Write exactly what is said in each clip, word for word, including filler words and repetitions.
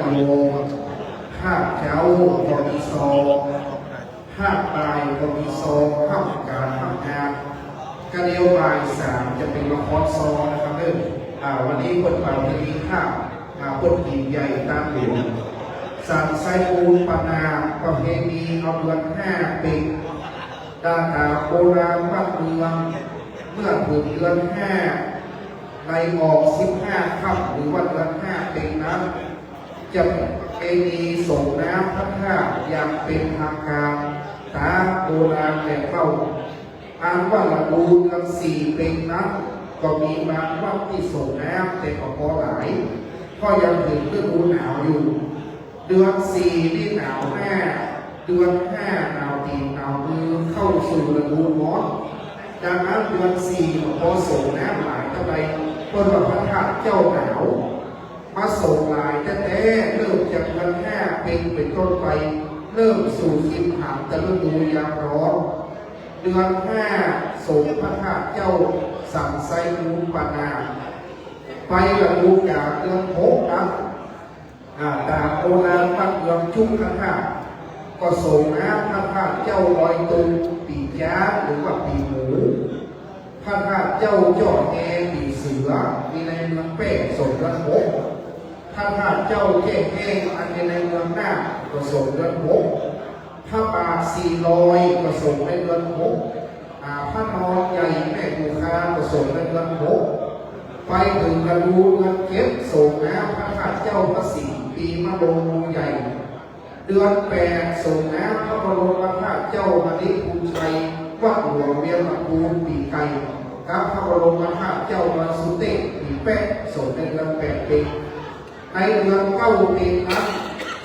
โมง ภาคเจ๊าก็มีซอง ภาคบ่ายก็มีซอง ห้ำก๋านห้ำงาน กะเดี่ยวบ่ายสามจะเป๋นละครซองนะครับเด้อ อ่า วันนี้เปิ้นเป่าพิธีข้าว อ่า เปิ้นหีบใหญ่ตางหลวง สันไซมูลปะนาม ประเพณีเอาเดือนห้าเพ็ง ต๋ามตำราโบราณบ้านเมือง เมื่อเถิงเดือนห้า ในออกสิบห้าค่ำ หรือว่าเดือนห้าเพ็งนั้น จะประเพณีส่งน้ำพระธาตุอย่างเป๋นทางก๋านต๋ามโบราณแลเล่า อันว่าฤดูเดือนสี่เพ็งนั้น ก็มีบางวัดตี้ส่งน้ำแต่ก็ปอหลาย เพราะยังเถิงฤดูหนาวอยู่ เดือนสี่นี่หนาวมาก เดือนห้าหนาวตี๋นหนาวมือเข้าสู่ฤดูฮ้อน ดังนั้นเดือนสี่ก็ปอส่งน้ำหลายเต้าใด เปิ้นว่าพระธาตุเจ้าหนาว มาส่งหลายแต๊ๆ เริ่มจากเดือนห้าเพ็งเป๋นต้นไป เริ่มสู่กิ๋นหามตะฤดูยามฮ้อน เดือนห้าส่งพระธาตุเจ้าสันไซมูลปะนาม ไปฤดูก๋านเดือนหกนั้น อ่า ต๋ามโบราณบ้านเมืองจุ๊กพระธาตุ ก็ส่งน้ำพระธาตุเจ้าดอยตุง ปี๋จ๊าด หรือว่าปี๋หมู พระธาตุเจ้าจ้อแฮ ปี๋เสือ มีในเมืองแป้ ส่งเดือนหก พระธาตุเจ้าแจ้แฮ อันมีในเมืองน่าน ก็ส่งเดือนหก พระบาทสี่ลอย ก็ส่งในเดือนหก อ่า พระนอนใหญ่แม่คงคา ก็ส่งในเดือนหก ไปเถิงฤดูเดือนเจ็ด ส่งน้ำพระธาตุเจ้าพระสิงห์ ปี๋มะโรงใหญ่ เดือนแปด ส่งน้ำพระบรมธาตุเจ้ามะลิภูชัย วัดหลวงเวียงลำพูน ปี๋ไก่ กับพระบรมธาตุเจ้าดอยสุเตพ ปี๋แป๊ะ ส่งในเดือนแปดเพ็ง ในเดือนเก้าเพ็งนั้น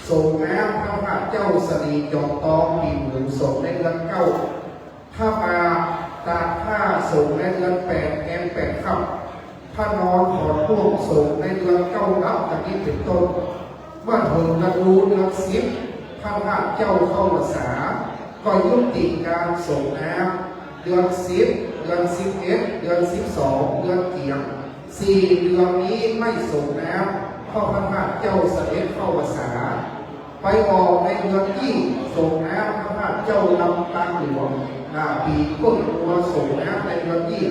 ส่งน้ำพระธาตุเจ้าสะหลีจอมตอง ปี๋หมู ส่งในเดือนเก้า พระบาทตากผ้าส่งในเดือนแปดแรมแปดค่ำ พระนอนถอดห่วงส่งในเดือนเก้าดับ ดังนี้เป๋นต้น เมื่อเถิงฤดูเดือนสิบ พระธาตุเจ้าเข้าพรรษา ก็ยุติก๋านส่งน้ำ เดือนสิบ เดือนสิบเอ็ด เดือนสิบสอง เดือนเกียง สี่เดือนนี้ไม่ส่งน้ำ เพราะพระธาตุเจ้าเสด็จเข้าพรรษา ไปออกในเดือนยี่ ส่งน้ำพระธาตุเจ้าลำปางหลวง อ่า ปี๋เปิ้งกัว ส่งน้ำในเดือนยี่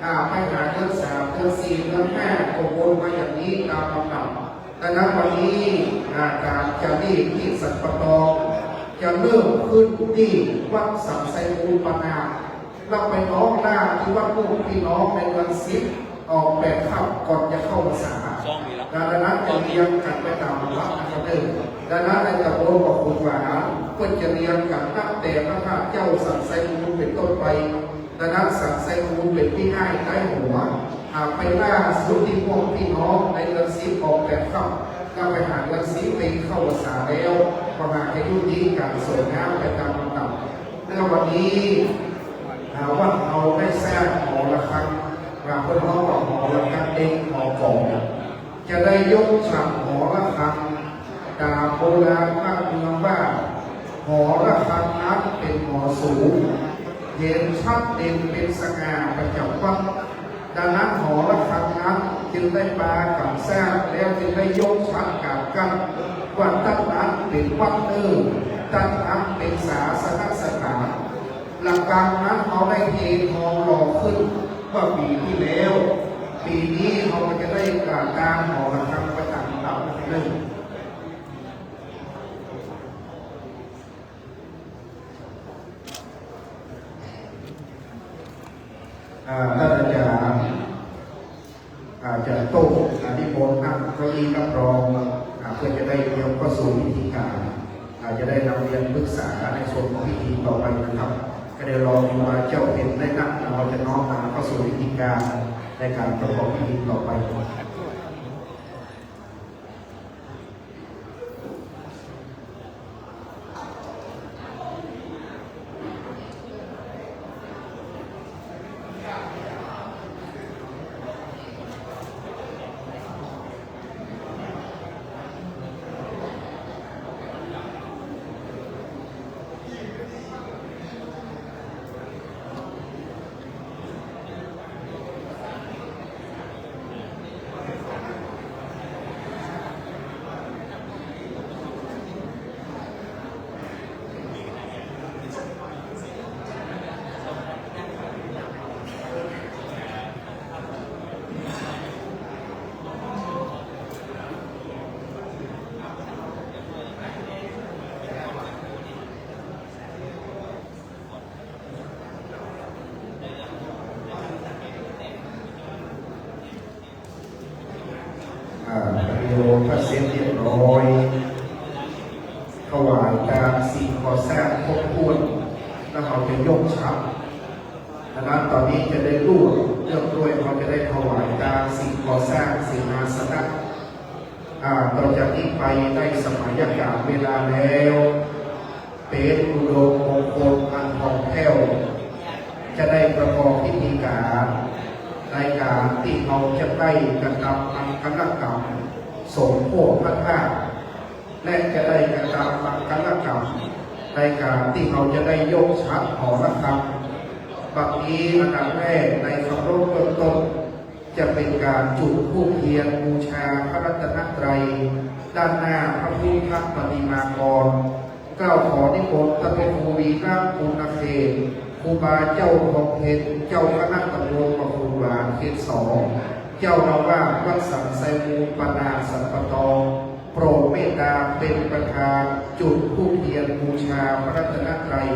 อ่า ไปหาเดือนสาม เดือนสี่ เดือนห้า ก็วนมาอย่างนี้ต๋ามลำดับ ดังนั้นวันนี้ อ่า ก๋านจะรีบตี้สันปะตอง จะเริ่มขึ้นตี้วัดสันไซมูลปะนาม แล้วไปน้อมหน้าตี้วัดลูกพี่น้องในเดือนสิบ ออกแปดค่ำก่อนจะเข้าพรรษา ดังนั้นจะเรียงกั๋นไปต๋ามลำดับนะครับเด้อ ดังนั้นในต๋ำบลบ่อขุนหวาน เปิ้นจะเรียงกั๋นตั้งแต่พระธาตุเจ้าสันไซมูลเป๋นต้นไป ดังนั้นสันไซมูลเป๋นตี้อ้ายใต้หัว อ่า ไปล่าสุดตี้พวกพี่น้องในเดือนสิบออกแปดค่ำ แล้วไปหาเดือนสิบไปเข้าพรรษาแล้ว ก็หาจะยุติก๋านส่งน้ำไปต๋ามลำดับ แล้ววันนี้ อ่า วัดเฮาได้สร้างหอระฆัง อ่า เปิ้นฮ้องว่าหอระฆังเด็กหอกอง จะได้ยกฉันหอระฆัง ต๋ามโบราณบ้านเมืองว่า หอระฆังนั้นเป๋นหอสูง เห็นชัดเด่นเป๋นสง่าประจ๋ำวัด ดังนั้นหอระฆังนั้นจึงได้ปากั๋นสร้าง แล้วจึงได้ยกฉันก๋างกั้น ว่าตั้งนั้นเป๋นวัดเน่อ ตั้งนั้นเป๋นศาสนสถาน ระฆังนั้นเฮาได้เททองหล่อขึ้นเมื่อปี๋ตี้แล้ว ปี๋นี้เฮาก็จะได้ก่อสร้างหอระฆังไปต๋ามลำดับเน่อ อ่า ท่านอาจารย์ อ่า จะโต๊ะ อ่า นิมนต์นั่งเก้าอี้รับรอง อ่า เพื่อจะได้เตรียมเข้าสู่พิธีการ อ่า จะได้นำเรียนปรึกษาในส่วนของพิธีต่อไปนะครับ ก็เดี๋ยวรอครูบาเจ้าเพ็ญได้นั่ง เราจะน้อมนำเข้าสู่พิธีการในการประกอบพิธีต่อไป เ ก็เสร็จเรียบร้อย ถวายตางสิ่งก่อสร้างครบถ้วน แล้วเฮาจะยกฉัตร ดังนั้นต๋อนนี้จะได้รวบเรื่องด้วย เฮาจะได้ถวายตางสิ่งก่อสร้างเสนาสนะ อ่า ต่อจากนี้ไปได้สมัยกาลเวลาแล้ว เป๋นอุดมมงคลอันผ่องแผ้ว จะได้ประกอบพิธีก๋าน ในก๋านตี้เฮาจะได้กระทำมังคลกรรม สมโภชพระธาตุ และจะได้กระทำมังคลกรรม ในก๋านตี้เฮาจะได้ยกฉัตรหอระฆัง บัดนี้อันดับแรกในเคารพเบื้องต้น จะเป๋นก๋านจุดธูปเทียนบูชาพระรัตนตรัย ด้านหน้าพระพุทธปฏิมากร เกล้าขอนิมนต์ต้านพระครูวีระปุณณเขต ครูบาเจ้าทองเพ็ญ เจ้าคณะตำบลปะขุนหวานเขตสอง เจ้าอาวาสวัดสันไซมูลปานาสันปะตอง โปรดเมตตาเป๋นประธานจุดธูปเทียนบูชาพระรัตนตรัย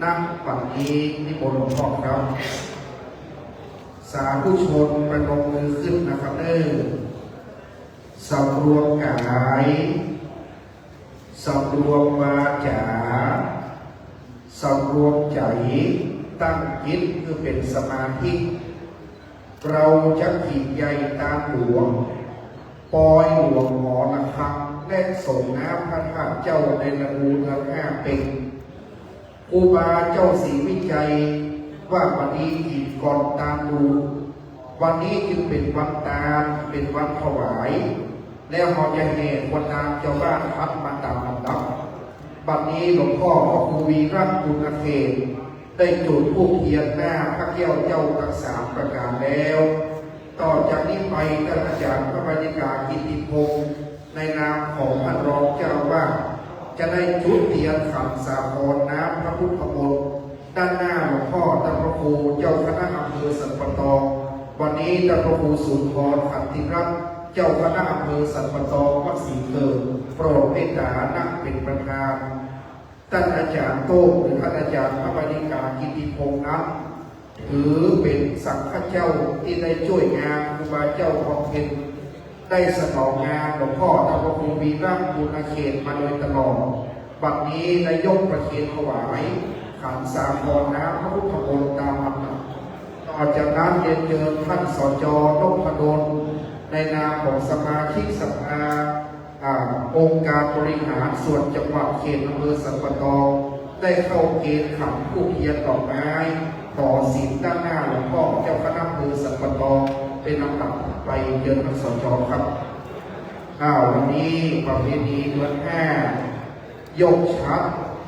ณ บัดนี้ นิมนต์หลวงพ่อครับ สาธุชนประนมมือขึ้นนะครับเด้อ สำรวมก๋าย สำรวมวาจ๋า สำรวมใจ๋ ตั้งจิตหื้อเป๋นสมาธิ เฮาจักหิ้งใหญ่ตานหลวง ปอยหลวงหอระฆัง และสรงน้ำพระธาตุเจ้าในฤดูเดือนห้าเพ็ญ ครูบาเจ้าศรีวิชัยว่า บัดนี้หิ้งก่อนตานหลวง วันนี้จึงเป๋นวันตาน เป๋นวันถวาย แล้วเฮาจะแห่ขวัญตานเจ้าบ้านถัดมาต๋ามลำดับ บัดนี้หลวงพ่อพระครูวีระปุณณเขต ได้จุดธูปเทียนหน้าพระแก้วเจ้าตังสามประก๋านแล้ว ต่อจากนี้ไปต้านอาจ๋ารย์พระวรรณิกากิตติพงษ์ ในนามของต้านรองเจ้าอาวาส จะได้จุดเทียนขันสาครน้ำพระพุทธมนต์ ด้านหน้าหลวงพ่อต้านพระครูเจ้าคณะอำเภอสันปะตอง วันนี้ต้านพระครูสุนทรขันติรัตน์ เจ้าคณะอำเภอสันปะตองวัดศรีเคิง โปรดเมตตานั่งเป๋นประธาน ต้านอาจ๋ารย์โต้ง หรือต้านอาจ๋ารย์พระวรรณิกากิตติพงษ์นั้น ถือเป๋นสังฆเจ้าตี้ได้จ้วยงานครูบาเจ้าบำเพ็ญ ได้สนองงานหลวงพ่อต้านพระครูวีระปุณณเขตมาโดยตลอด บัดนี้ได้ยกประเคนถวายขันสาครน้ำพระพุทธมนต์ต๋ามลำดับ ต่อจากนั้นเรียนเจิญต้าน สจ นพดล ในนามของสมาชิกสภา อ่า องค์การบริหารส่วนจังหวัดเขตอำเภอสันปะตอง ได้เข้าเกณฑ์ขันธูปเทียนดอกไม้ ขอศีลด้านหน้าหลวงพ่อเจ้าคณะอำเภอสันปะตอง เป๋นลำดับไป เจิญต้าน สจ ครับ อ้าว วันนี้ประเพณีเดือนห้า ยกฉัตร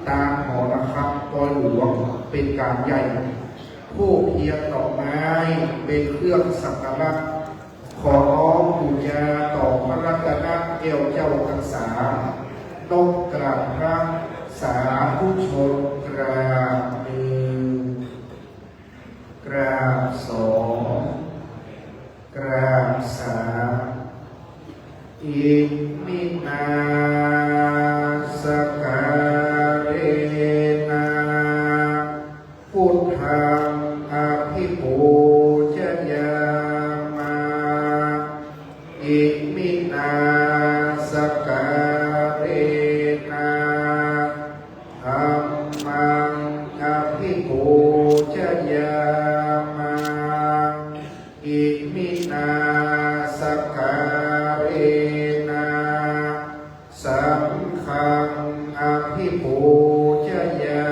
ตานหอระฆังปอยหลวงเป๋นก๋านใหญ่ ธูปเทียนดอกไม้เป๋นเครื่องสักการะ ขอน้อมปู๋จาต่อพระรัตนแก้วเจ้าตังสาม นบกราบพระสาธุชน กราบหนึ่ง กราบสอง กราบสาม อิมินาสการะนะ พุทธังอภิปูชยามะ อิมินาสการะนะ ธัมมังอภิปูชยามะ อิมินาสการะนะ สังฆังอภิปูชยา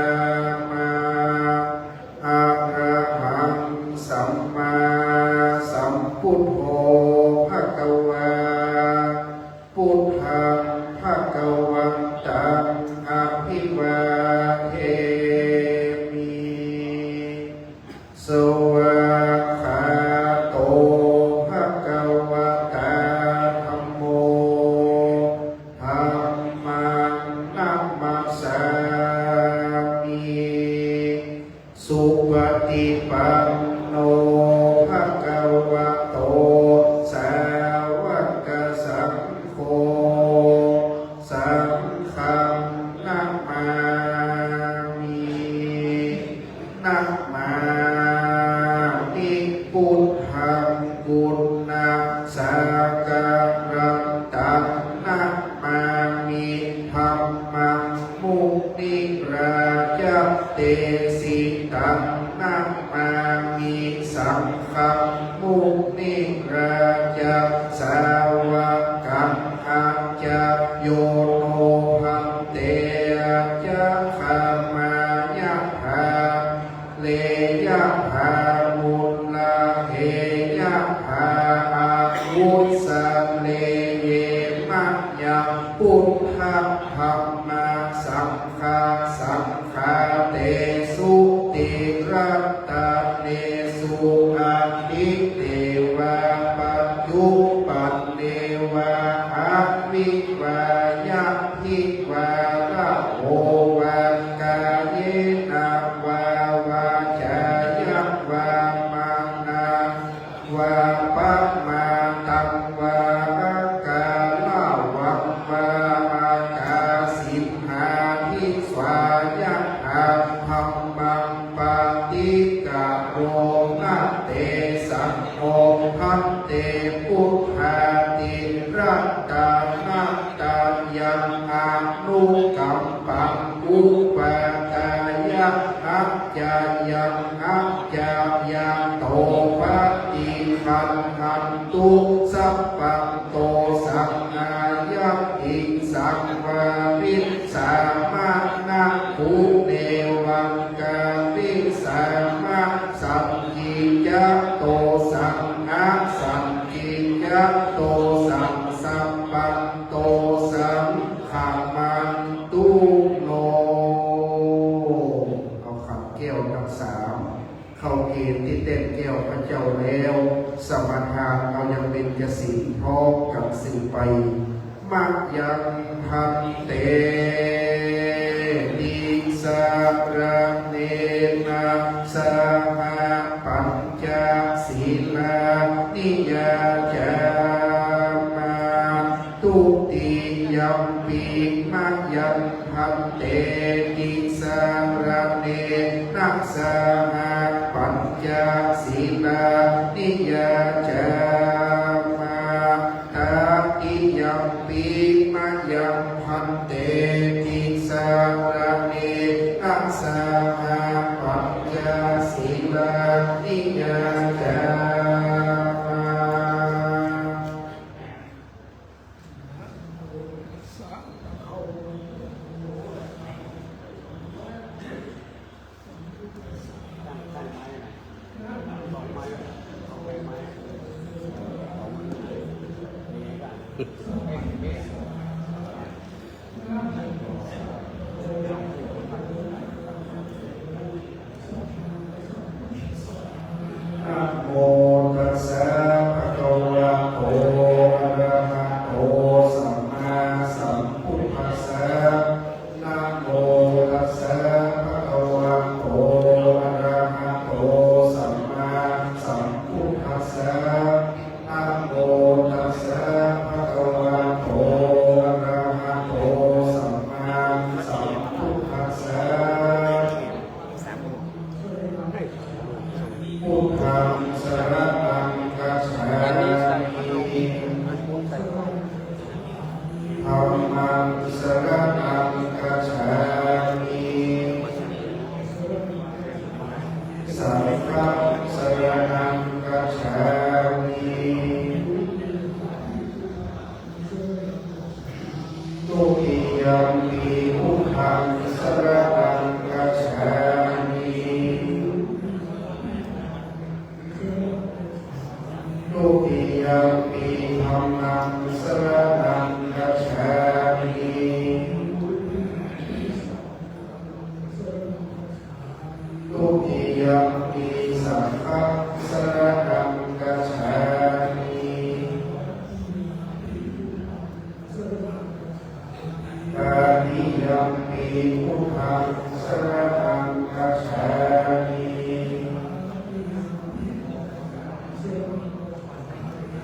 มะ อะระหังสัมมาสัมพุทโธภะคะวา พุทธังภะคะวันตังอะภิวาเทมิ สวากขาโตภะคะวะตา ธัมโม ธัมมังนะมัสสามิ สุปะฏิปันโนภะคะวะโต สาวกสังโฆ สังฆังนะมา Sitaṃ namāmi saṅghaṃ munirājasāvakaṃ ācayō no bhante ācakkhāmāya bāleyya bāhulāheyya bāhavussaleyyema yaṃ buddha dhamma saṅghā saṅghā tesuṃ tirattanesuṃ atīte vā paccuppanneva avivvāya dvivāravo vā kāyena vā vācāya vā manā vā pamādaṃ vā akāraṃ vā akāsiṃ hādisvā yathā dhammaṃ paṭikkaro na tesaṃ no bhante buddhāti ratanattayaṃ anukampaṃ upādāya accayaṃ accayanto paṭiggaṇhantu sabbanto saṃ āyatiṃ saṃ vāriṃsāmaṇakuṃevaṃ karisāma saṅkiccato saṃ asaṅkiccato saṃ sabbanto saṅ ขมันตุโน เอาขันแก้วตังสาม เข้าเกณฑ์ตี้แต้นแก้วพระเจ้าแล้ว สมาทานเอายังเบญจศีลพร้อมกั๋นสืบไป Mayaṃ bhante tisaraṇena saha pañca sīlāni yācāma. Dutiyampi mayaṃ bhante tisaraṇena saha pañca sīlāni yācāma. Tatiyampi mayaṃ bhante tisaraṇena saha pañca sīlāni yācāma. นะโมตัสสะ ภะคะวะโต อะระหะโต สัมมาสัมพุทธัสสะ นะโมตัสสะ ภะคะวะโต อะระหะโต สัมมาสัมพุทธัสสะ นะโมตัสสะ ภะคะวะโต อะระหะโต สัมมาสัมพุทธัสสะ พุทธังสะระณังคัจฉามิ ธัมมังสะระณังคัจฉามิ สังฆังสะระณังคัจฉามิ ทุติยัมปิพุทธังสะระณังคัจฉามิ ทุติยัมปิธัมมังสะระณังคัจฉามิ ทุติยัมปิสังฆังสะระณังคัจฉามิ ตติยัมปิพุทธังสะระณังคัจฉามิ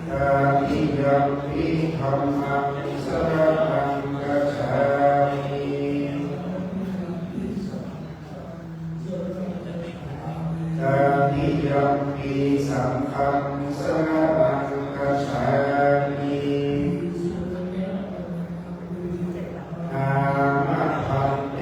ตติยัมปิธัมมังสะระณังคัจฉามิ ตติยัมปิสังฆังสะระณังคัจฉามิ นามะ ภันเต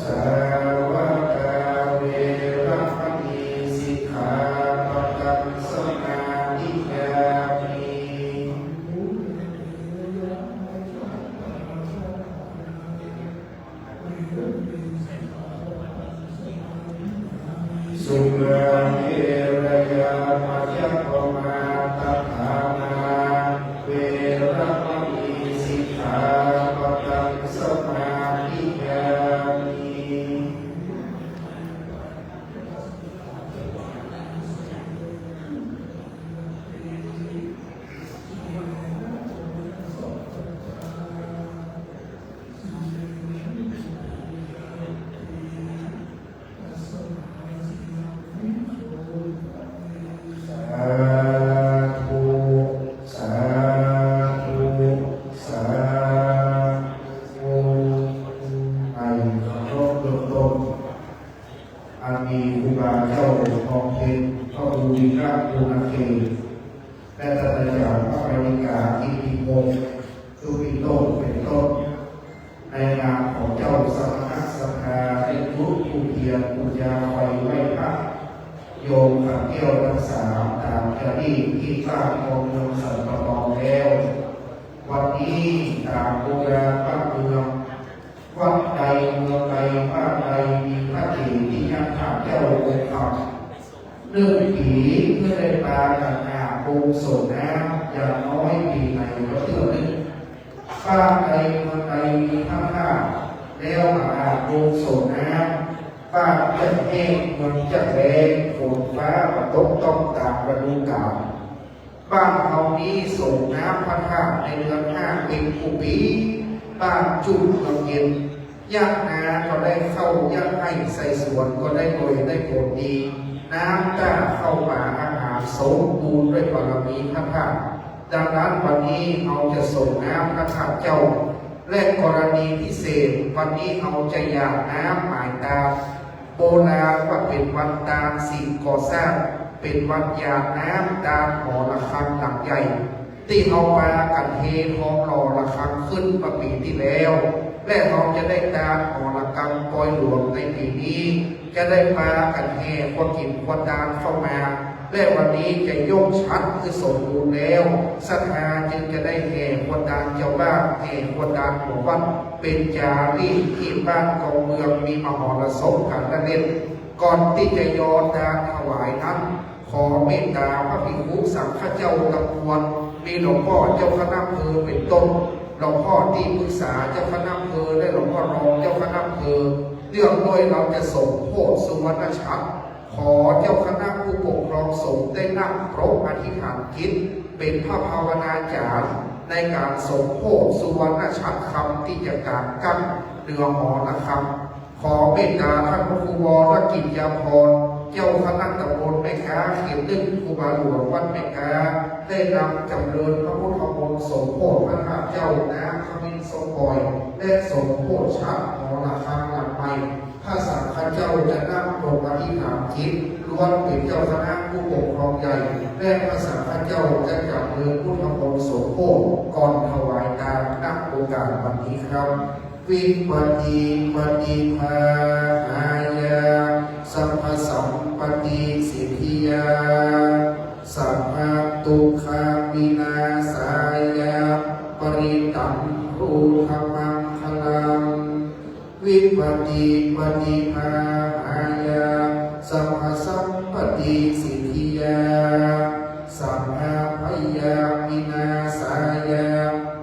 สาวาทา เวระมะณี สิกขาปะทัง สมาธิยามิ สุราเมรยมะจะปะมาทฐานา เวระมะณี สิกขาปะทัง สมาธิยามิ สาธุ สาธุ สาธุ ในเคารพเบื้องต้น อันมีครูบาเจ้าทองเพ็ญ พระครูวีระปุณณเขต และท่านอาจารย์พระปริกา อิทธิพงศ์ สุปิโต เป็นต้น ในนามของเจ้าสมณศรัทธา ได้จุดธูปเทียน ปูจาไฟไหว้พระ โยมขันแก้วทั้งสาม ต๋ามจารีตตี้บ้านกองเมืองสันป่าตองแล้ว วันนี้ต๋ามโบราณบ้านเมือง วัดใดเมืองใดบ้านใดมีพระเถริยธาตุเจ้าองค์ธรรม นึ่งปี๋เมื่อได้ปากั๋นอาบลงสรงน้ำ อย่างน้อยปี๋ไหนก็เตื้อนึ่ง บ้านใดเมืองใดมีพระธาตุ แล้วมาอาบลงสรงน้ำ บ้านจะแห้ง เมืองจะแล้ง ฝนฟ้าบ่ตกต้องต๋ามฤดูก๋าล บ้านเฮานี้สรงน้ำพระธาตุในเดือนห้าเต็มกู้ปี๋ บ้านจุ๊บเยือกเย็น เยียะนาก็ได้ข้าว เยียะไฮ่ใส่สวนก็ได้กล้วยได้ผลดี น้ำต้าข้าวป๋าอาหารสมบูรณ์ด้วยบารมีพระธาตุ ดังนั้นวันนี้เฮาจะสรงน้ำพระธาตุเจ้า และกรณีพิเศษ วันนี้เฮาจะหยาดน้ำหมายตาม โบราณว่าเป๋นวันตานสิ่งก่อสร้าง เป๋นวันหยาดน้ำตานหอระฆังหลังใหญ่ ตี้เฮาปากั๋นเฮทองหล่อระฆังขึ้นเมื่อปี๋ตี้แล้ว และเฮาจะได้ตานหอระฆังปอยหลวงในปี๋นี้ จะได้ปากั๋นแห่ครัวกิ๋นครัวตานเข้ามา และวันนี้จะยกฉัตรหื้อสมบูรณ์แล้ว ศรัทธาจึงจะได้แห่ครัวตานเจ้าบ้าน แห่ครัวตานหัววัด เป๋นจารีตตี้บ้านกองเมืองมีมหรสพกั๋นละเล่น ก่อนตี้จะยอตานถวายนั้น ขอเมตต๋าพระภิกขุสังฆเจ้าตะกวน มีหลวงป้อเจ้าคณะอำเภอเป๋นต้น หลวงป้อตี้ปรึกษาเจ้าคณะอำเภอ และหลวงป้อรองเจ้าคณะอำเภอ เนื่องด้วยเฮาจะสมโภชสุวรรณฉัตร ขอเจ้าคณะผู้ปกครองสงฆ์ได้นั่งปรกอธิษฐานจิต เป๋นพระภาวนาจ๋ารย์ในก๋านสมโภชสุวรรณฉัตรคำตี้จะก๋างกั้งเหนือหอระฆัง ขอเมตต๋าต้านพระครูวรกิจยาภรณ์ เจ้าคณะตำบลแม่ก๊า เขตหนึ่ง ครูบาหลวงวัดแม่ก๊า ได้นำจ๋ำเริญพระพุทธมนต์สมโภชพระธาตุเจ้า น้ำขมิ้นส้มปล่อย และสมโภชฉัตรหอระฆังหลังใหม่ พระสังฆเจ้าจะนั่งปรกอธิษฐานจิต ล้วนเป๋นเจ้าคณะผู้ปกครองใหญ่ และพระสังฆเจ้าจะจ๋ำเริญพุทธมนต์สมโภชก่อนถวายตาน ณ โอกาสวันนี้ครับ วิปปตติปฏิปาทายะ สัพพะสัมปตติสิทธิยา สัพพะทุกขะวินาศายะ ปะริตัง บรูทะมังคะลัง วิปปตติปฏิปาทายะ สัพพะสัมปตติสิทธิยา สัพพะพยาวินาศายะ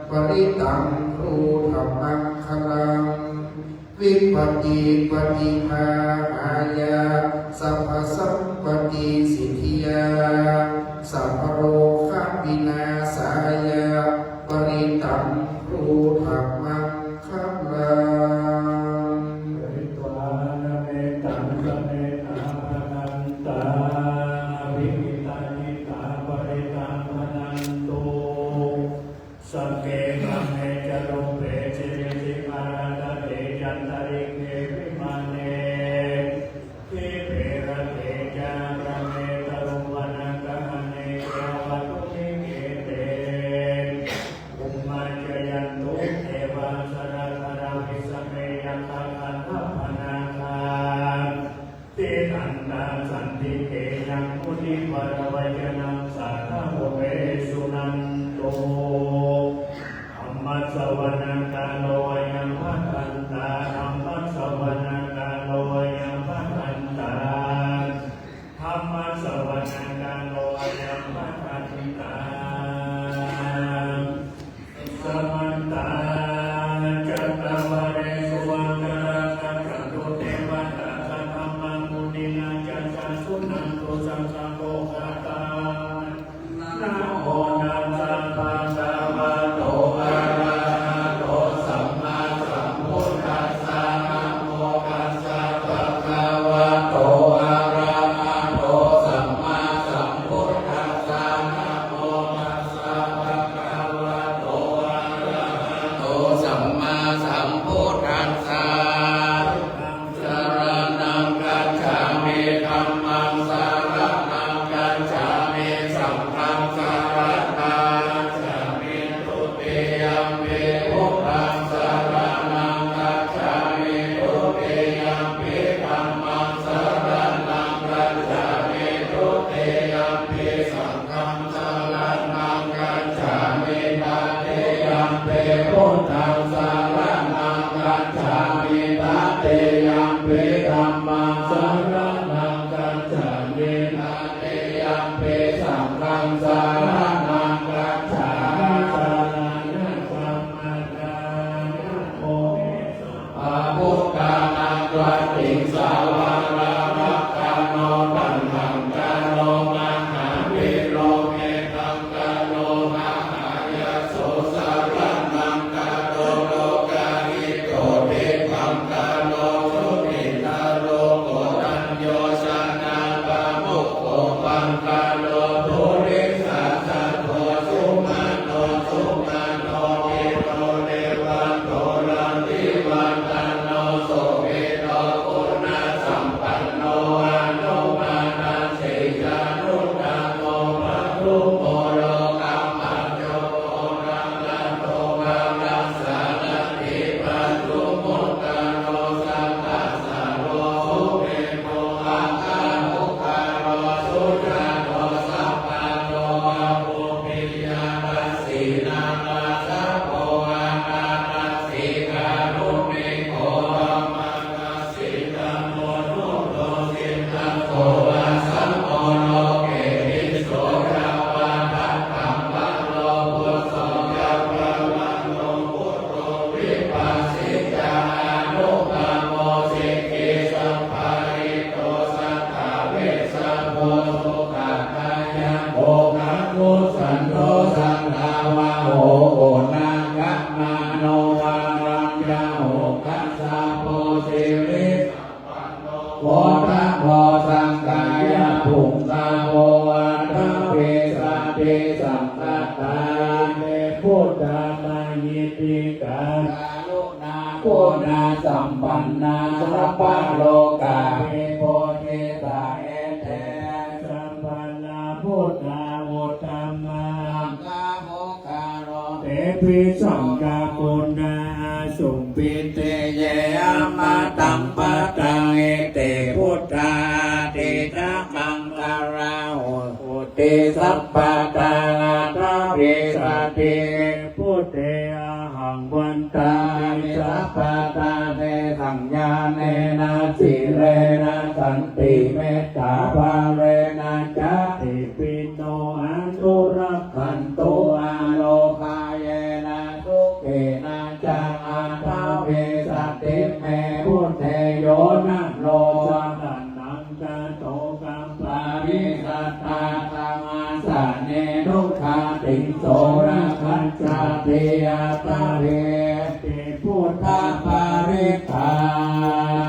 ปะริตัง บรูทะมังคะลัง วิปปตติปฏิปาทายะ สัพพะสัมปตติสิทธิยา สัพพะโรคะวินาศายะ ปะริตัง บรูทะมังคะลัง กริตวานะเมตัง สะเมตตาภะคะวันตา อะภิหิตาจิตตา ปะริตตาภะนันตุ สักเก กะเม จะรูปเป จีวิติ มะรันตะเต จันตะริกเข วิมาเน ทีปเป ระเต จะ อะระเม ตะลุ วะนะกะหะเน เกหะวะตุ นิเกเต ปติงสาวาราวักขาโน ทัณฑังคโน มหาวีโร เมธังคโน มหายโส สรณังคโน โลกาหิโต ทิฏฐังคโน สุนิทาโร โกณัญโญ ชนะปะมุขโข มังคโล ปุริสาสะโพ สุมาโน สุมาโน วิโร เดวัตโต รัตติวัฒโน โสภิตโต กุณสัมปันโน อนุมานัสสิ จารุณโต วารุโม โลกัปปัจโจ โอรสโต วารัสสารถี ปัจจุโมคคโล สัพพะ สะโร สุเมโธ อัคคะโมคคโล สุญาโต สัพพันโธ อภูปิยะรัสสี นารัสสะโพ อารารัสสี การุณิโก ธรรมารัสสี ธัมโมนุตโต สิทธัตโต วาสะโม โลเกหิงโส ยะวาทัพพังคะโล ปุสสะ ยะวะมะโน ปุตโต วิปัสสิตา อนุภาโว สิกขีสัพพะลิตโต สัตถะเวสสะโพ สุขัฏฐายะ โภคะคัสสันโท สังฆาวาโห โอนะคะมะโน วารัญญะ โหคัสสะโพ สิริ โพธะโพ สักกายะปุงสะโพ อัฏฐวิสสะติ สังฆัตถา เต พุทธา มหิทธิกา กรุณาคุณสัมปันนา สัพพะโลกาภิปูชฌิตา เอเต สัพพะลา พุทธา อุตตมะ สังฆา โภคาโร เตปิ สังฆา ปุณณา อาสุง ปิเต เย อมตัง ปะตัง เอเต พุทธา อทิฏฐะมังคะลา โหตุ ติ สัพพะทา อัฏฐวิสสะติ พุทเท อะหัง วันตามิ สัพพะทา เต สัญญาเนนะ สีเลนะ ขันติ เมตตา ภาเวนะ จะ ติ ปินโน อนุรักขันตุ อาโรคาเยนะ สุเขนะ จะ อัฏฐวิสสะติ เม พุทเท โยนะโล สะระณัง คโต กัมปามิ สัตถา ธัมมาสะเน ทุกขาติง โส ระคัสสะติ อัฏฐเว ติ พุทธปริตตา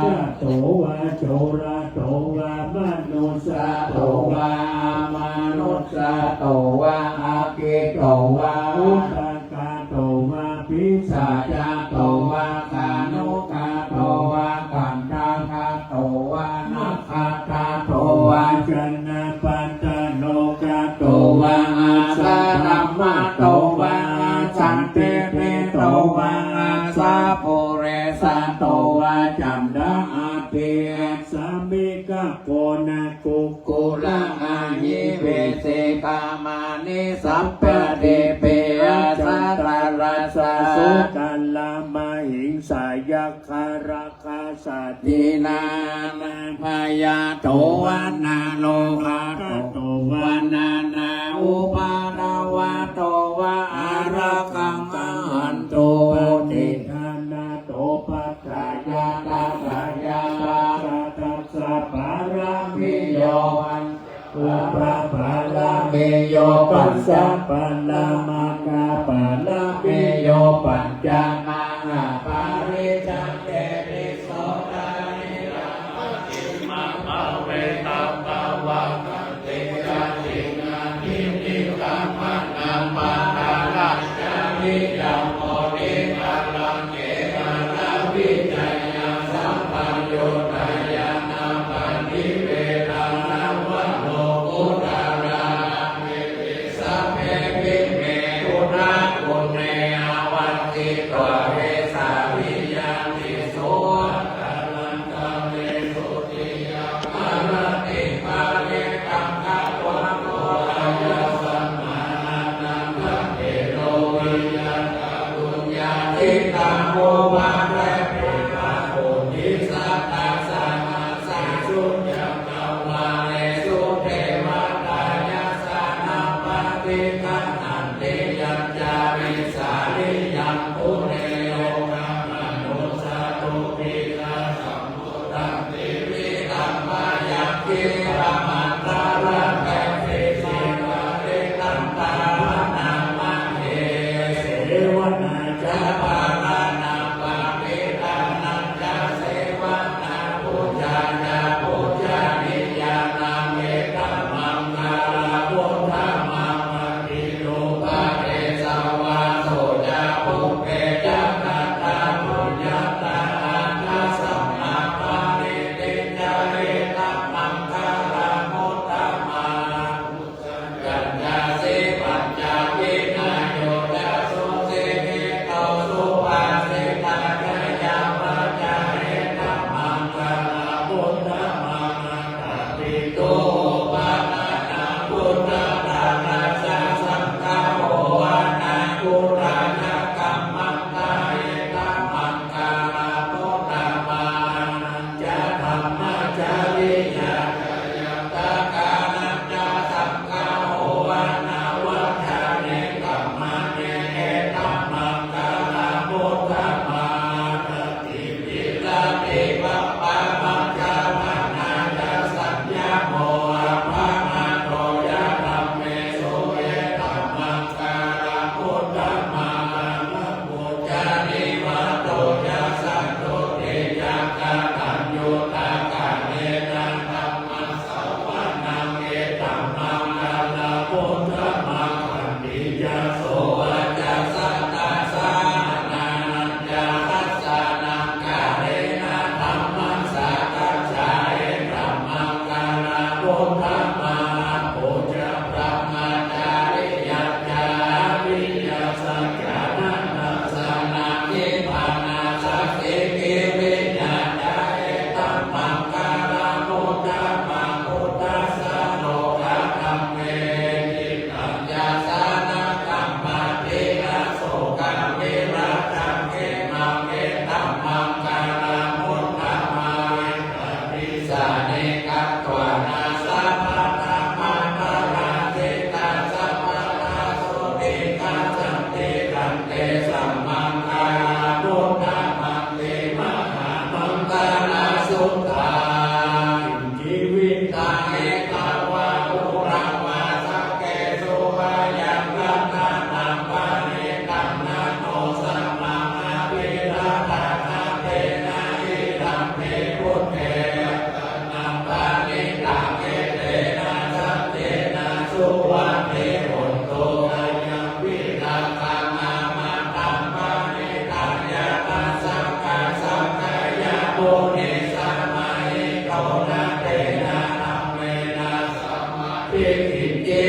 สัตโต วา โจรโต วา มนุสสะโต วา อมนุสสะโต วา อกิตโต วา อุทก กาโตวา ปิศาจโตวา ขานุกาโตวา ขันธกาโตวา นักขัตตาโตวา จนะปัตตโนกาโตวา อาสะธัมมโตวา อาสันติฏฐิโตวา อาสะปุเรสะโตวา จันทะอภิ สมิง ขโกนะ คุกคุระ อะหิเว สิขะมานิ สัปปะทิปเป อะสัตตะรัสสะ สุกัลละ มะหิงสา ยักขะระ กะสะ ทีนานาพยาโตวา นาโรกาโตวา นานาอุปาทวะโตวา อะระหัง อะหันตุ ปะติฏฐานะโต ปัจจายัตถะ ยาตา สัตถะ สัพพะปะระมิโย ปัญ อุปปาระมิโย ปัญจปะระมะกะปะระมิโย ปัญจมหาปาริจันเตติ โสรานิรัมมะ กิมมะ ภะเวทัพพะวะ ขันติ จาติง อะนิมิตตัง มะนะ มะนะ รัจจาริยัง โพธิพะลังเก อะระวิจยัง สัมปัญญูตญาณปะทิเวทะ นวโลกุตตะรัง อิติ สัพเพ ปิเม ปุณณะปุณเณ อะวัสสิตวา เวสสะ Suttaṃ. Jīvitaṃ etavā huraṃ vā saggesu vā yaṃ ratanaṃ paṇītaṃ na no samaṃ abhiddhā, tena idampi buddhe ratanaṃ paṇītaṃ, etena saccena suvatthi hotu. Ayampi rakkhaṃ amataṃ paṇītaṃ, yatthasakā sakyamunī samāhito, na tena dhammena samatthi kiñci,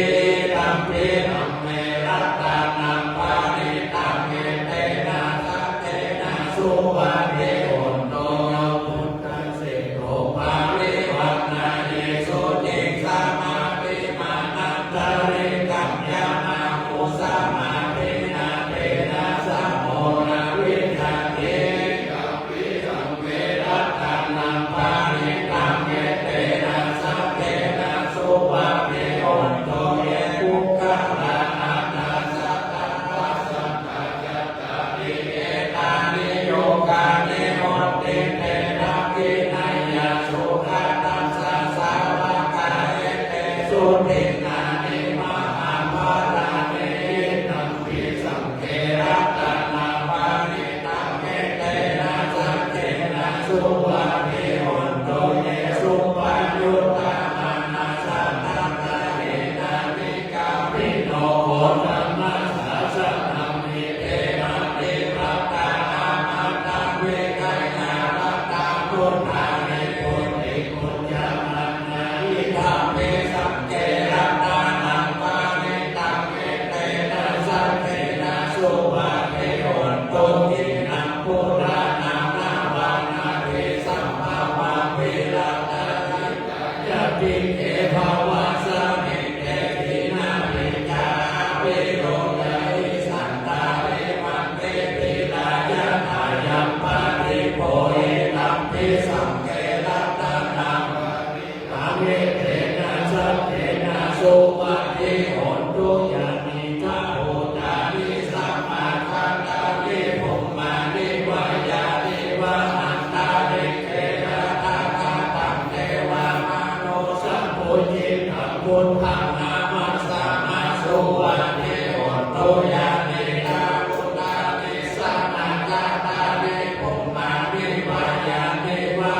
idampi dhamme ratanaṃ paṇītaṃ, etena saccena suvatthi hotu. Yo buddhaseṭṭho parivaṇṇayī suciṃ samādhimānantarikaññamāhu, samādhinā tena samo na vijjati. Idampi dhamme ratanaṃ paṇītaṃ, etena saccena suvatthi hotu. Ye puggalā aṭṭha sataṃ pasatthacattāri, etāni yugāni honti, te dakkhiṇeyyā sugatassa sāvakā, etesu dinnāni mahapphalāni. Idampi saṅghe ratanaṃ paṇītaṃ, etena saccena suvatthi hotu. Ye suppayuttā manasā daḷhena, nikkāmino gotamasāsanamhi, te pativatā amataṃ vigayha, laddhā mudhā nibbutiṃ bhuñjamānā. Idampi saṅghe ratanaṃ paṇītaṃ, etena saccena suvatthi hotu. Khīṇaṃ purāṇaṃ navaṃ natthasambhavaṃ, virattacittāyatike bhavasmiṃ, te khīṇabījā aviruḷhichandā, imanti dhīrā yathāyaṃ padīpo. Idampi saṅghe ratanaṃ paṇītaṃ, etena saccena suvatthi hotu. Yānīdha bhūtāni samāgatāni, bhummāni vā yāni va antalikkhe, tathāgataṃ devamanussapūjitaṃ, buddhaṃ namassāma suvatthi hotu. Yānīdha bhūtāni samāgatāni, bhummāni vā yāni va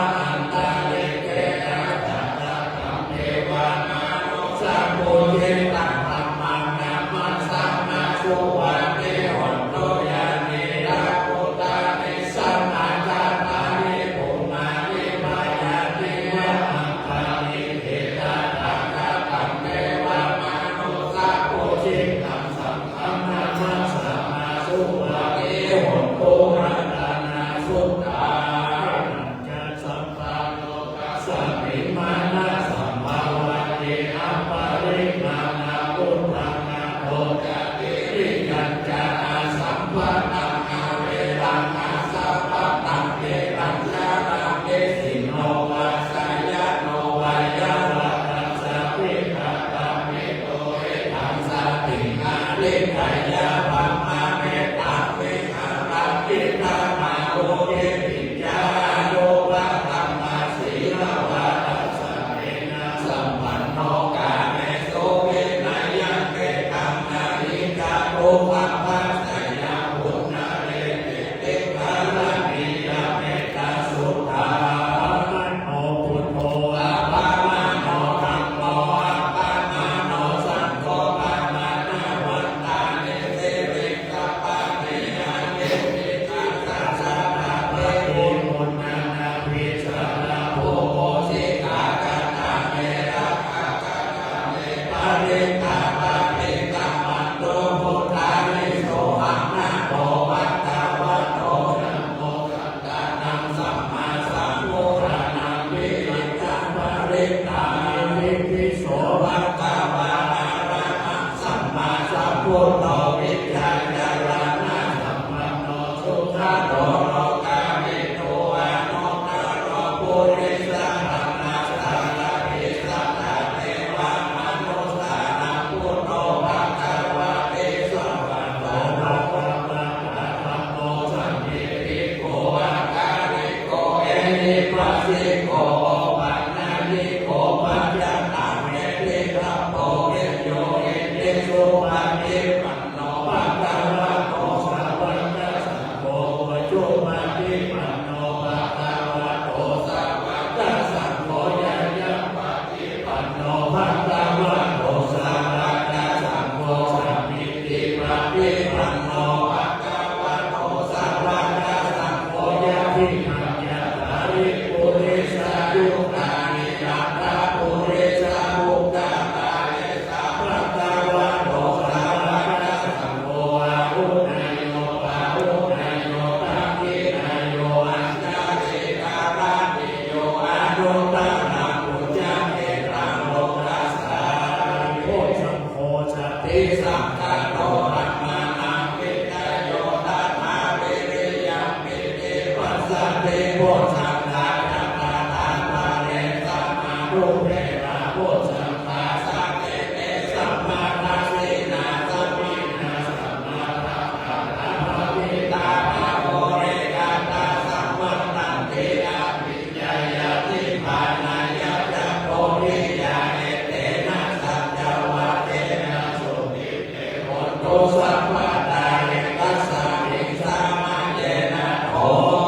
ปัสสิโก โอปันญิโก ปัจจัตตังเวทิตัปโป วิญญูหิติ สุปฏิปันโน ภะคะวะโต สาวกสังโฆ อุจุปฏิปันโน ภะคะวะโต สาวกสังโฆ ญาญาปฏิปันโน ภะคะวะโต สาวกสังโฆ สามีจิปฏิปันโน ภะคะวะโต สาวกสังโฆ ยะถิตัง ยะถาริ ปุริสายุคานิ อัตถะปุริสะปุคคา ภะคะวะโต สาวกสังโฆ อาหุเนยโย ปาหุเนยโย ทักขิเนยโย อัญชลีกรณีโย อนุตตรัง อุจจเกตัง โลกัสสามิ โพชฌังโฆ สติสังคาโต ธัมมานัง วิจโย ทัตถา วิริยัง ปัสสติ โพชฌังคา ยะถา ทานะ เร สมานุ เป รา โพชฌังคา สังคเป สัมมาทัสสินา สมินา สัมมาทัฏฐานะ ภะวิตา ภะโว เร ขัตถา สัมมัตตันติ อภิญญายา นิพพานา ยะ จะ โพธิญา เอเตนะ สัจจวะเจนะ สุป ติ โหตุ สัพพะทา เอกัสสะมิง สะมะเยนะ โม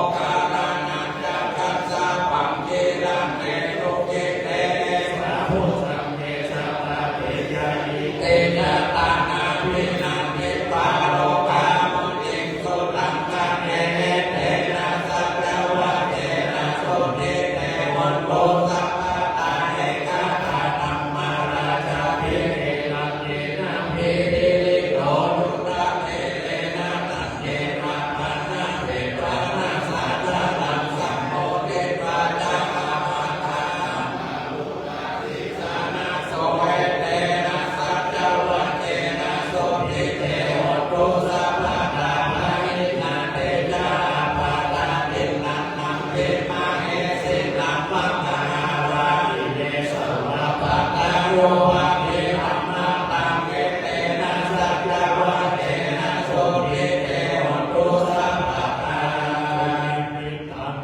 คคัลลานะ จักขัสสะ ปังกิรันเต ทุกขิเต เต สา พุทธัง เต สะ ปะ เต ยะ อิ เต จะ ตานา ภินันทิ ปะ โร กา มุนิง สุ รัง คะเน เอเตนะ สัจจวะเจนะ สุป ติ เต โหตุ สัพพะทา เอกัตถะ ธัมมาราชาภิ เทระ เทนะ ภิ นิริโต นุตตะ เท เรนะ ตัน เท ระ ปะ นะ เท ปะ นะ สะ จะ รัง สัมโพ ธิ ปะ จะ อา ปะ ทา ธัมมา พุทธา ทิสานะ โส เอเตนะ สัจจวะเจนะ สุป ติ เต โหตุ สัพพะทา ปะ หิ นะ เต จะ อา ปะ ทา ทิน นัน นัง ทิ มะ เห สิ นัง มัง กะ หา รา หิ เย สะ วะ ปะ ทา นุ ภา คิ ธัม มะ ตัง เอเตนะ สัจจวะเจนะ สุป ติ เต โหตุ สัพพะทา นิมิตตัง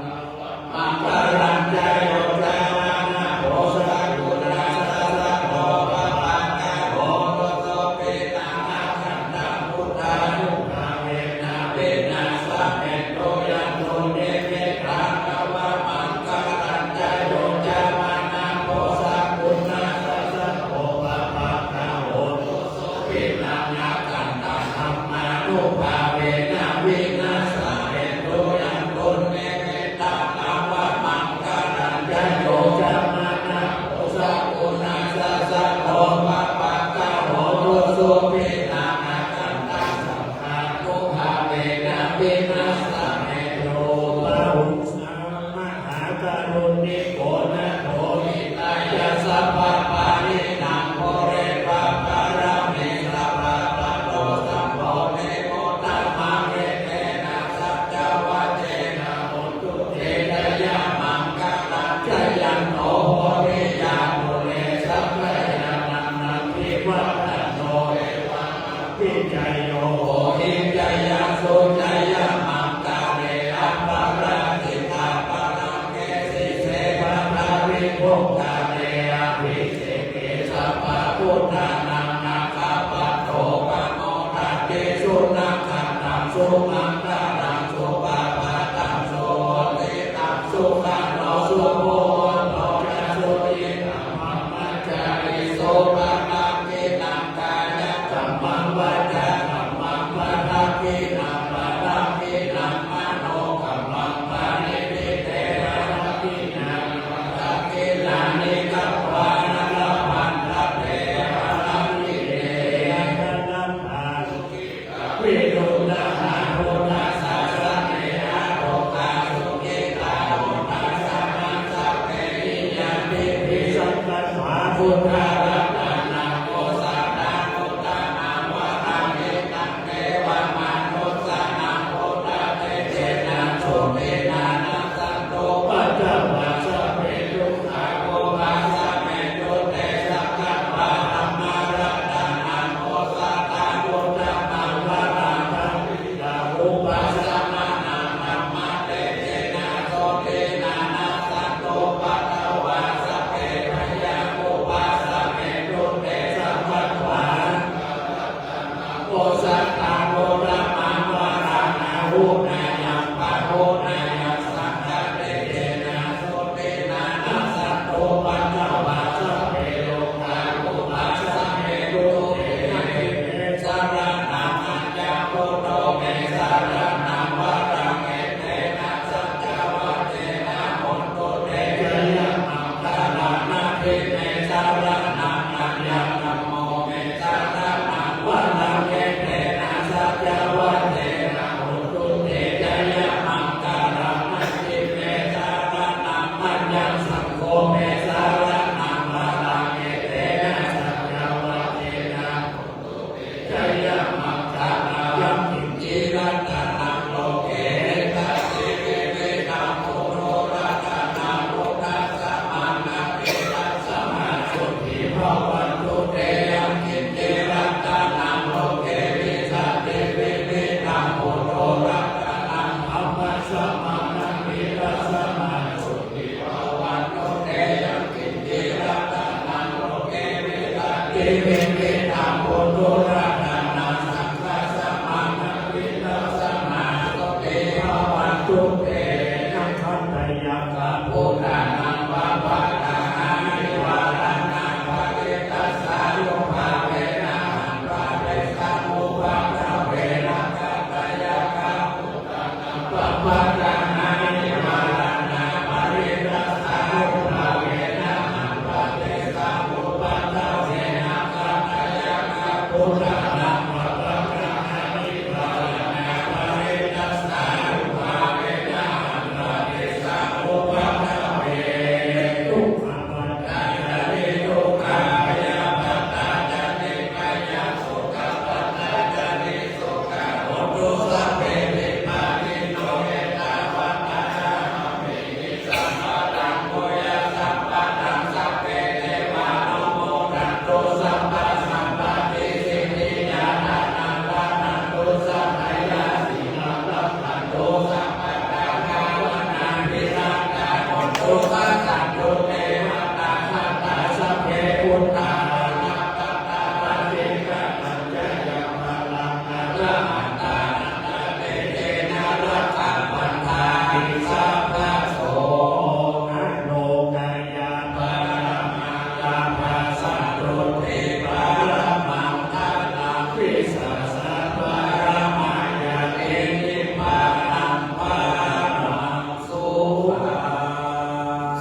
มังคะลัญ จะ โย จะ มะ นะ โผ สะ กุณา สะ สะ โท ปะ ปะ กะ โห ตุ สุขิ นัง รักขันตัง พุทธานุภาเวนะ วินาศะเม ตุ ยันตุ นิมิตตัง อวะมังคะลัญ จะ โย จะ มะ นะ โผ สะ กุณา สะ สะ โท ปะ ปะ กะ โห ตุ สุขิ นัง รักขันตัง ธัมมานุภาเวนะ วินาศะเม ตุ ยันตุ นิมิตตัง อวะมังคะลัญ จะ โย จะ มะ นะ โผ สะ กุณา สะ สะ โท ปะ ปะ กะ โห ตุ สุขิ นัง รักขันตัง ธัมมานุภาเวนะ วินาศะเม ตุ บาหุง สัง มหากรุณิโก นาโถ หิตายะ สัพพะปาณินัง ปูเรตวะ ปะระเม สัพพะ ปัตโต สัมโพ ธิ มุตตะมัง เอเตนะ สัจจวะเจนะ โหตุ เต จะยะ มังคะลัง จะยันโต โพธิยา มูเล สักยาณัง นันทิวัดดะโน เอวัง อภิจโย โหหิ จะยะ สุจะยะ มังคะเล อปะราจิตาภะรัง เก สีเส ปะทะวิภุคคาเล อภิเศ เก สัพพะพุทธานัง อาคาปัตโต ปะโมทะติ สุนักขัตตัง สุมังคลัง สุภะพะทัง สุหุติตัง สุขะโน สุมุหุตโต จะ สุยิตัง บรมจาริสุ ปะทังขิณัง กายะกัมมัง วาจากัมมัง ปะทังขิณัง ปะทังขิณัง มโนกัมมัง ปะณิทิ เต ปะทังขิณานิ ปะทังขิณานิ กัตถานะ ละพันทะเต อภังขิเต นะ นะ นะ ปา สุขิตา วิรุณหา พุทธศาสเน อาโรกา สุขิตา โหตา สะหัสสะเปหิ ญาติภิ สังฆัสสา พุทธรัตนานุสสารานุตตมัง วรัง หิตัง เทวมนุสสานัง พุทธเตเจนะ โสตินานัสสันตุ ปัทวา สะเม ตุสา โภคา สะเม ตุเต สักขะปะ ธัมมะรัตนานุสสารานุตตมัง วรัง ทวิตา อุปสมะนัง ธัมมะเตเจนะ โสตินานัสสัน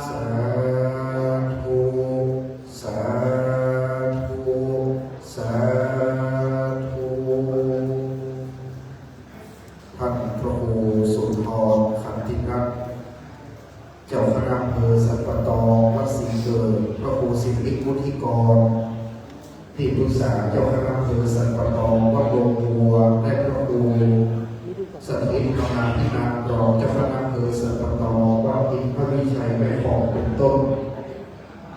สาธุ สาธุ สาธุ ท่านพระครูสุนทร ขันติรัตน์ เจ้าคณะอำเภอสันป่าตอง วัดศรีเกิด พระครูสิริวุฒิกร ที่ปรึกษาเจ้าคณะอำเภอสันป่าตอง วัดดงบัว และพระครูสถิตธรรมาภินันท์ รองเจ้าคณะอำเภอสันป่าตอง วัดอินทวิชัย แม่ฮ่อง เป็นต้น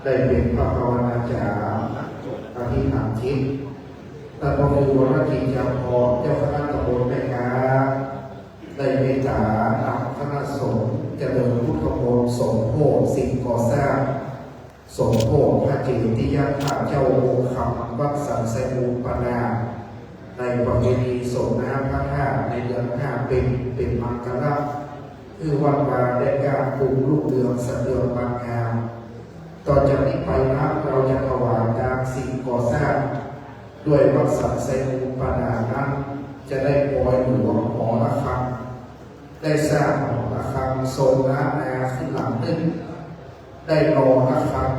ได้เป๋นพระภาวนาจ๋ารย์ อธิษฐานจิต ท่านพระครูวรกิจจาภรณ์ เจ้าคณะตำบลแม่ก๊า ได้เมตตานำคณะสงฆ์เจริญพุทธมนต์สมโภชสิ่งก่อสร้าง สมโภชพระเจติยะธาตุเจ้าองค์คำ วัดสันไซมูลปนา ในประเพณีส่งน้ำพระธาตุในเดือนห้าเพ็ญ เป๋นมังคละ หื้อวัดวาได้ก้าพุ้งรุ่งเรืองสะเทือนบานงาม ต่อจากนี้ไปนะ เฮาจะถวายตานสิ่งก่อสร้าง ด้วยวัดสันไซมูลปนานั้น จะได้ปอยหลวงหอระฆัง ได้สร้างหอระฆังทรงล้านนาขึ้นหลังนึ่ง ได้หอระฆัง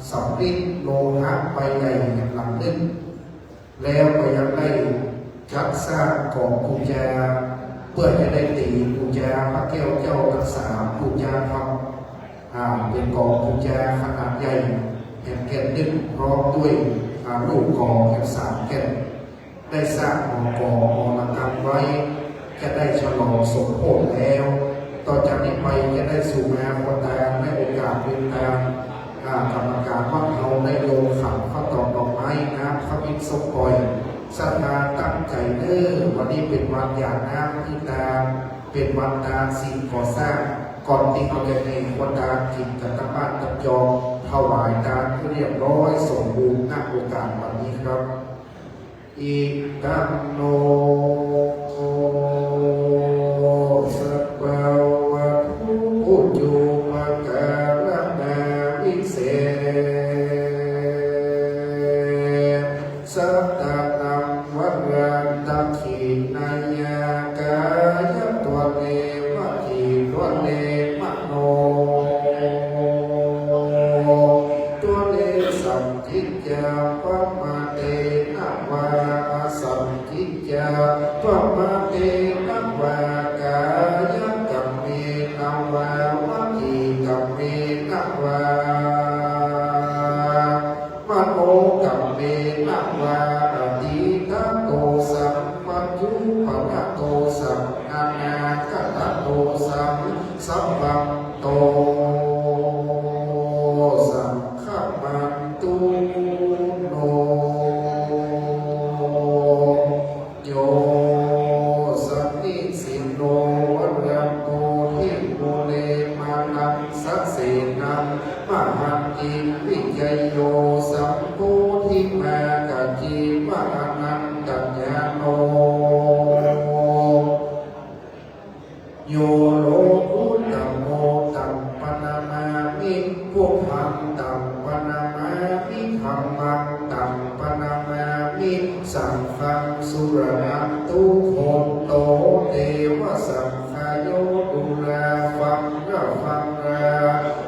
สำริดโลหะใบใหญ่แหมหลังนึ่ง แล้วก็ยังได้จัดสร้างกองปู๋จา เปื้อจะได้ตี๋ปู๋จาพระแก้วเจ้าตังสาม ปู๋จาธรรม อ่า เป๋นกองปู๋จาขนาดใหญ่แหมแก่นนึ่ง พร้อมด้วย อ่า ลูกกองแหมสามแก่น ได้สร้างหอกองหอระฆังไว้ จะได้ฉลองสมโภชแล้ว ต่อจากนี้ไปจะได้สู่มาควรตานในโอกาสเป๋นตาน อ่า กรรมการวัดเฮาได้ลงขันพระตอกดอกไม้ น้ำขมิ้นส้มป่อย ศรัทธาตั้งใจ๋เน้อ วันนี้เป๋นวันหยาดน้ำหื้อตาน เป๋นวันตานสิ่งก่อสร้าง ก่อนตี้เฮาจะแห่ควรตานกิ๋นกั๋นตามบ้านตามจอง ถวายตานหื้อเรียบร้อยสมบูรณ์ ณ โอกาสวันนี้ครับ อิทังโน สะภะวะตุ อุจุปการะณาวิเศษะตะนัง วรันตะขิณายะ กายะทะเว วจีทะเว มโนทะเว สันทิฏฐิยา ปะมะเตนะวา อสันทิฏฐิยา ปะมะเตนะวา กายะกัมเมนะวา วจีกัมเมนะวา มโนกัมเมนะวา อะตีตะโตสัง ปัจจุปันนะโตสัง อะนาคะตะโตสัง สัพพันโตสัง ฆะมันตุโน โย สะนิสินโน วรังโพธิมูเล มานังสะเสนัง มหันติ วิจัยโย สัมโพธิมา กัจจิวะ อนันตญาโณ โย โลกุตโต ตังปะนะมา Buddhaṃ taṃ paṇamāmi, dhammaṃ taṃ paṇamāmi, saṅghaṃ saraṇaṃ gacchantu. Devasākayā turasaṅghayo,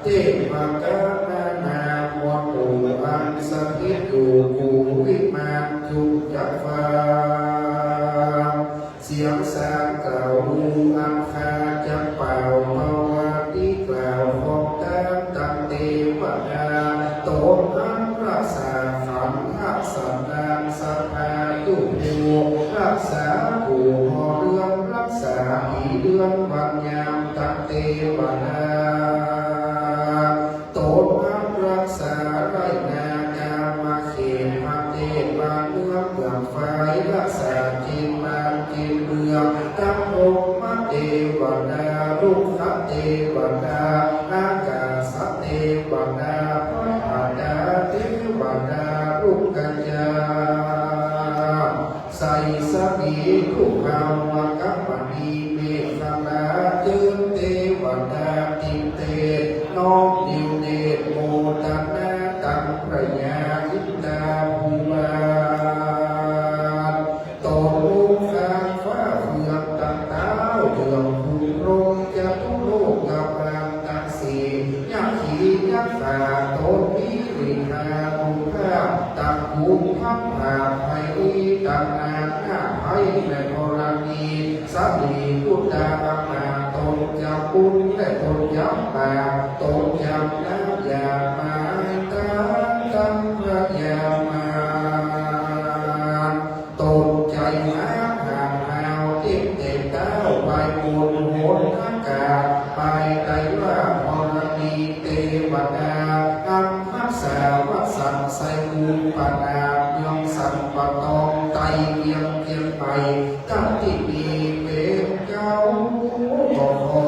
เทพกาลา นามหมู่อันสถิตอยู่ ภูวิมานจุลจักรวาล เสียงสากล่าวอันข้าจะเป่า ประวัติกล่าวของต้านตังเตวดา ต๋นอันฮักษาขันธสันดานสภาอยู่ ฮักษาผู้ห่อเรือน ฮักษาผีเดือนวันยามตังเตวดา ต๋นอันฮักษาไล่นา กามาเขต ประเทศบ้านเมือง เมืองไฟ ฮักษาจีนบ้านจีนเมือง ตังพรหมเตวดา รุกขเตวดา อากาศเตวดา พระธาตุเตวดา รุกขเจ้า ไสสะมี ลูกเฮา อัคคมณี เมขลา เจิญเตวดา ติเต น้อมนิวเนตร โมทนา ตังพระยาอินทาภูบาล ต๋นองค์ข้างฟ้าเฟืองตังเต๊า เยื้องคุณพรหมจตุโลกบาลตังสี่ ยักขียักขา ต๋นมีฤทธานุภาพ ตังกุมภัณฑ์ผาไพรี ตังนานาไพรในธรณี สรีปุตตาอามาตย์ ต๋นจำบุญและต๋นจำบาป ต๋นจำน้ำยาไม้ ตัง ตังพระยามาร ต๋นใจ๋หาหาหาว เต็มเต็มเต๊า ไปบนหนอากาศ ไปใต้ว่าธรณี เตวดา อันฮักษาวัดสันไชย อุปราชเมืองสันป่าตอง ใต้เวียงเจียงใหม่ ตังตี้มีเป๋นเจ้า ก็ขอ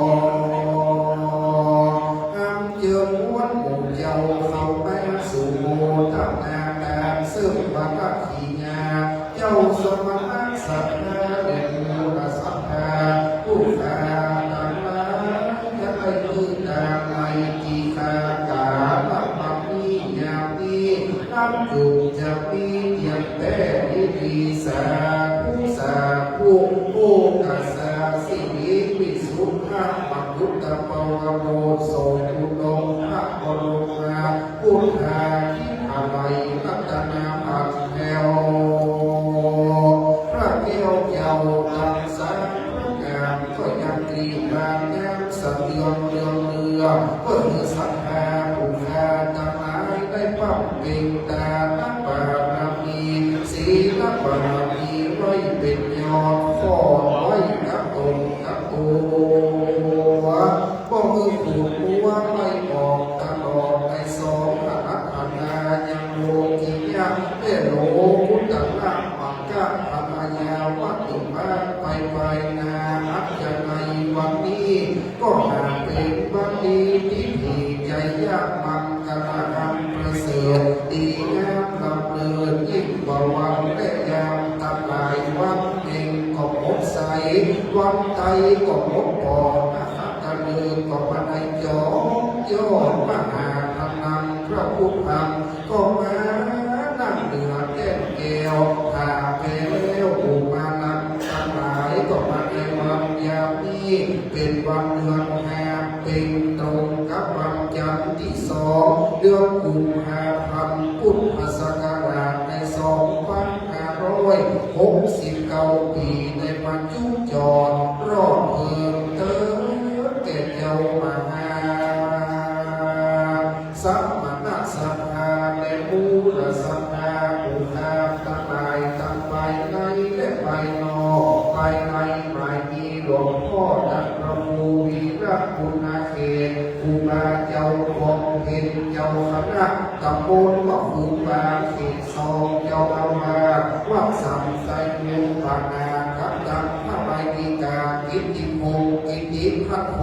อันเจิญม้วนหมู่เจ้า เข้ามาสู่โมทนาตาน เซิ่งพระราชินี เจ้าสมณะศาสดา และมูลศรัทธา ผู้ข้าตังหลาย จะได้หื้อตามในตี้ข้ากล่าวมาบัดนี้ยามนี้ นั้นจุ่งจะมีเตียงแต๊ดีๆ สาธุ สาธุ โอตตัสสะ สิริวิสุทธะ มังคุตตะปะวะโม โสตุดงคบรม พุทธาธิไทย รัตนบัตรแถว พระแก้วเจ้าตังสามประก๋าน ก็ยังกรีบานงามสะเทือนเรืองเรือง เปื้อหื้อศรัทธาผู้ข้าตังหลาย ได้บำเพ็ญตานบารมี ศีลบารมี ไว้เป๋นยอด ข้อไว้กับต๋นกับตั๋ว บ่หื้อผูกมัว ไล่ออกตลอดในสองอารัธนา ยังโลกิยะ และโลกุตตะ มัคคะผลญาวัตถุ ไปไปนา อันจะในวันนี้ ก็หากเป๋นวันดี ทิฏฐิจยะ มังคละอันประเสริฐ ดีงามล้ำเลิศ ยิ่งกว่าวันและยามตังหลาย วันเพ็ญก็หมดใส วันไตก็หมดปอด อหัตตฤกษ์ก็มาในจอมยอด มหาธนัง พระพุทธัง ก็มานั่งเหนือแก้นแก้ว ถ้าแปลแล้วกุมารตังหลาย ก็มาในวันยามนี้ เป๋นวันเดือนห้า เพ็ญตรงกับวันจันทร์ตี้สอง เดือนกุมภาพันธ์ พุทธศักราชในสองปันห้าร้อยหกสิบเก้าปี๋ ในวันจุจรรอดเถิงเต๊อะ แก่เจ้ามหา สมณะศรัทธา และมูลศรัทธา ผู้ข้าตังหลาย ตังภายในและภายนอก ภายในหมายมีหลวงป้อต้านพระครูวีระปุณณเขต ครูบาเจ้าบำเพ็ญ เจ้าคณะตำบลบ่าขุนบาง เขตสอง เจ้าอาวาสวัดสันไชย อุปถากกับตังพระไวยาสิกา กิตติพงษ์ กิตติพัทโท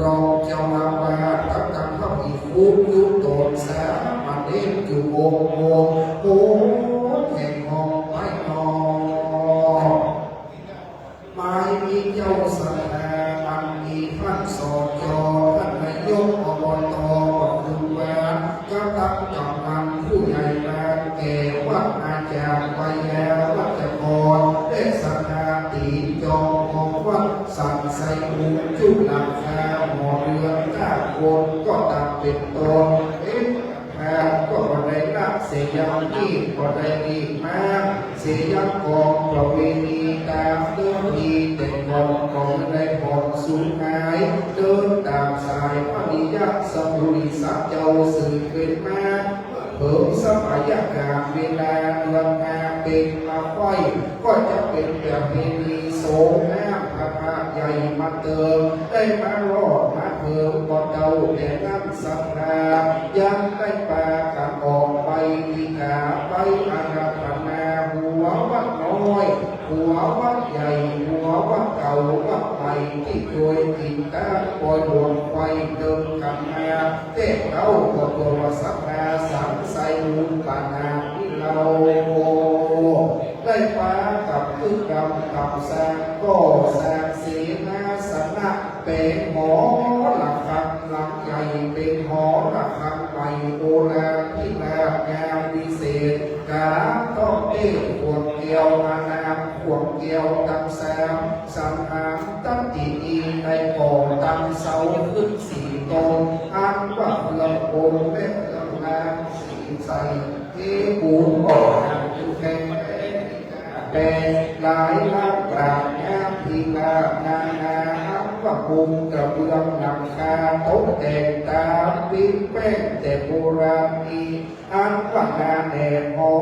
รองเจ้าอาวาส กับตังพระภิกขุ อยู่ตนสามเณรอยู่วงวง โอ้ แห่งห้องไปนอก หมายมีเจ้าศรัทธา อันมีต้าน สจ ต้านนายก อบต บ่าขุนบ เป๋นต้น เอ๊ะ หากก็บ่ได้ละ เสียอย่างนี้ก็ได้ดีมาก เสียอย่างของประเวณีต๋ามเดิมที แต่ก่อนก็บ่ได้ผ่องสูญหาย เดินต๋ามสายพระริยะสปุริสะเจ้าสืบเป๋นมา เถิงสมัยกาลเวลาเดือนห้าเพ็ญมาค่อย ก็จะเป๋นประเพณีสรงน้ำพระธาตุใหญ่มาเติม ได้มาลอดมาเถิงบ่เต้าแต่นั้น ศรัทธายังได้ปากั๋นออกไป ตีก๋าไปอาราธนา หัววัดน้อย หัววัดใหญ่ หัววัดเก่า วัดใหม่ ตี้เกยติดต๋ามปอยหลวงไปเติมกั๋นมา แต่เก้าก็ตัวศรัทธาสังไสบุญปานาภิเฮา ได้ปากั๋นตึกดำกับสร้าง ก่อสร้างเสนาสนะ เป๋นหอระฆังหลังใหญ่ เป๋นหอระฆังใหม่โบราณพิราศงามวิเศษ ก๋าต้องเต้นขวงแก้ว อานามขวงแก้วตังสาม สังหารตัตตินี ได้ก่อตั้งเสาขึ้นสี่ต้น อันว่าเครื่องบนและเครื่องนางสีใส เทปูนก่อสร้างอยู่แห่งแดน แปดหลายล้านบาท งามพิราศนานา อันว่ามุงกระเบื้องหลังคา ตกแต่งต๋ามปิ๊กแป้งแต่โบราณมี อันว่าหนาแน่นหอ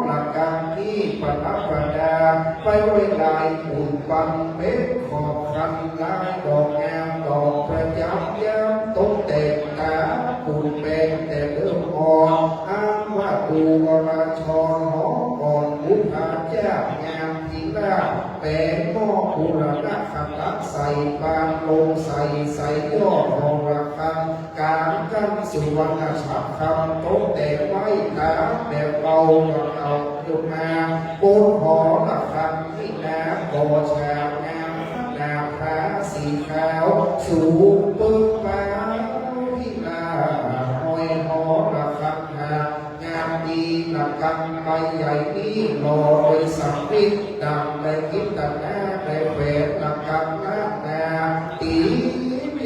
ระฆังนี้ประดับประดา ไปด้วยลายปูนปันเป๊กขอบคัน ลายดอกงามดอกประจำยาม ตกแต่งต๋ามปูนแป้งแต่เริ่มอ่อน อันว่าดูราชรหอก่อน บุพาจาตงามพิราศ แป๋นหม้อบูรณะขตักใส่ปานลงใส่ ใส่ยอดหอระฆัง ก๋านกั้นสุวรรณฉัตรคำ ตกแต่งไว้ต๋ามแบบเบา ว่าเก่าขึ้นมา บนหอระฆังนี้นา ก่อฉากงามหนาผาสีขาว สูงเปิ้งฟ้าพิราศ ห้อยหอระฆังหา งามดีระฆังใบใหญ่นี้ หล่อโดยสำริด ดังได้จินตนา ได้แฝงระฆังล้านนา ตี๋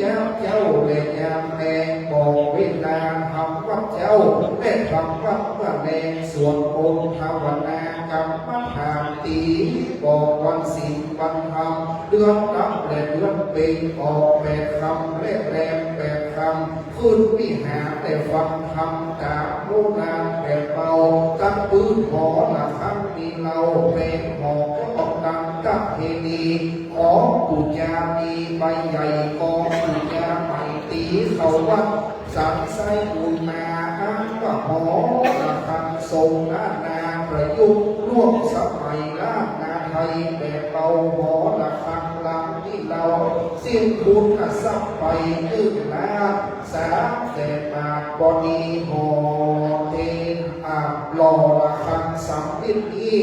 ยามเจ๊าและยามแลง บอกเวลาทำวัตรเจ๊า และทำวัตรเมื่อแลง สวดมนต์ภาวนากรรมฐาน ตี๋บอกวันศีลวันธรรม เดือนนับและเดือนเพ็ญ ออกแปดค่ำและแรมแปดค่ำ ขึ้นวิหารและฟังธรรมต๋ามโบราณแบบเบา ตั้งปื๊ดหอระฆังนี้เล่า เป๋นหอของนางประเพณี ของปู๋จามีใบใหญ่ ของปู๋จาใหม่ ตี๋เข้าวัด สังไสบุญมา อันว่าหอระฆังทรงล้านนาประยุกต์ ร่วมสมัยล้านนาไทยแบบเบา หอระฆังหลังนี้เล่า สิ้นทุนทรัพย์ไปนึ่งล้านสามแสนบาท ปอดีหอเตน อ่า หล่อระฆังสำริดนี้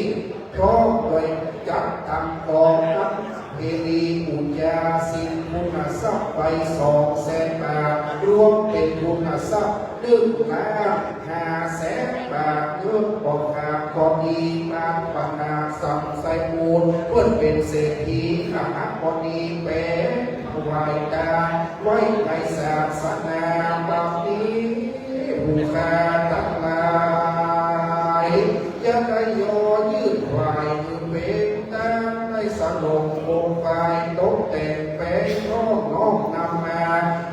พร้อมด้วยจัดตั้งกองน้ำเฮลีปู๋จา สิ้นทุนทรัพย์ไปสองแสนบาท รวมเป๋นทุนทรัพย์นึ่งล้านห้าแสนบาท เงินก็ขาด ปอดีปานปนาสังไสบุญ เปิ้นเป๋นเศรษฐี ขหบดี เป๋นผู้ไหว้ตาน ไว้ในศาสนา บัดนี้ ผู้ข้าตังหลาย จะได้ย่อยื่นไหว้ หื้อเป๋นตาน ได้สลงโคมไฟ ตกแต่งแป๋ง น้อมน้อมนำมา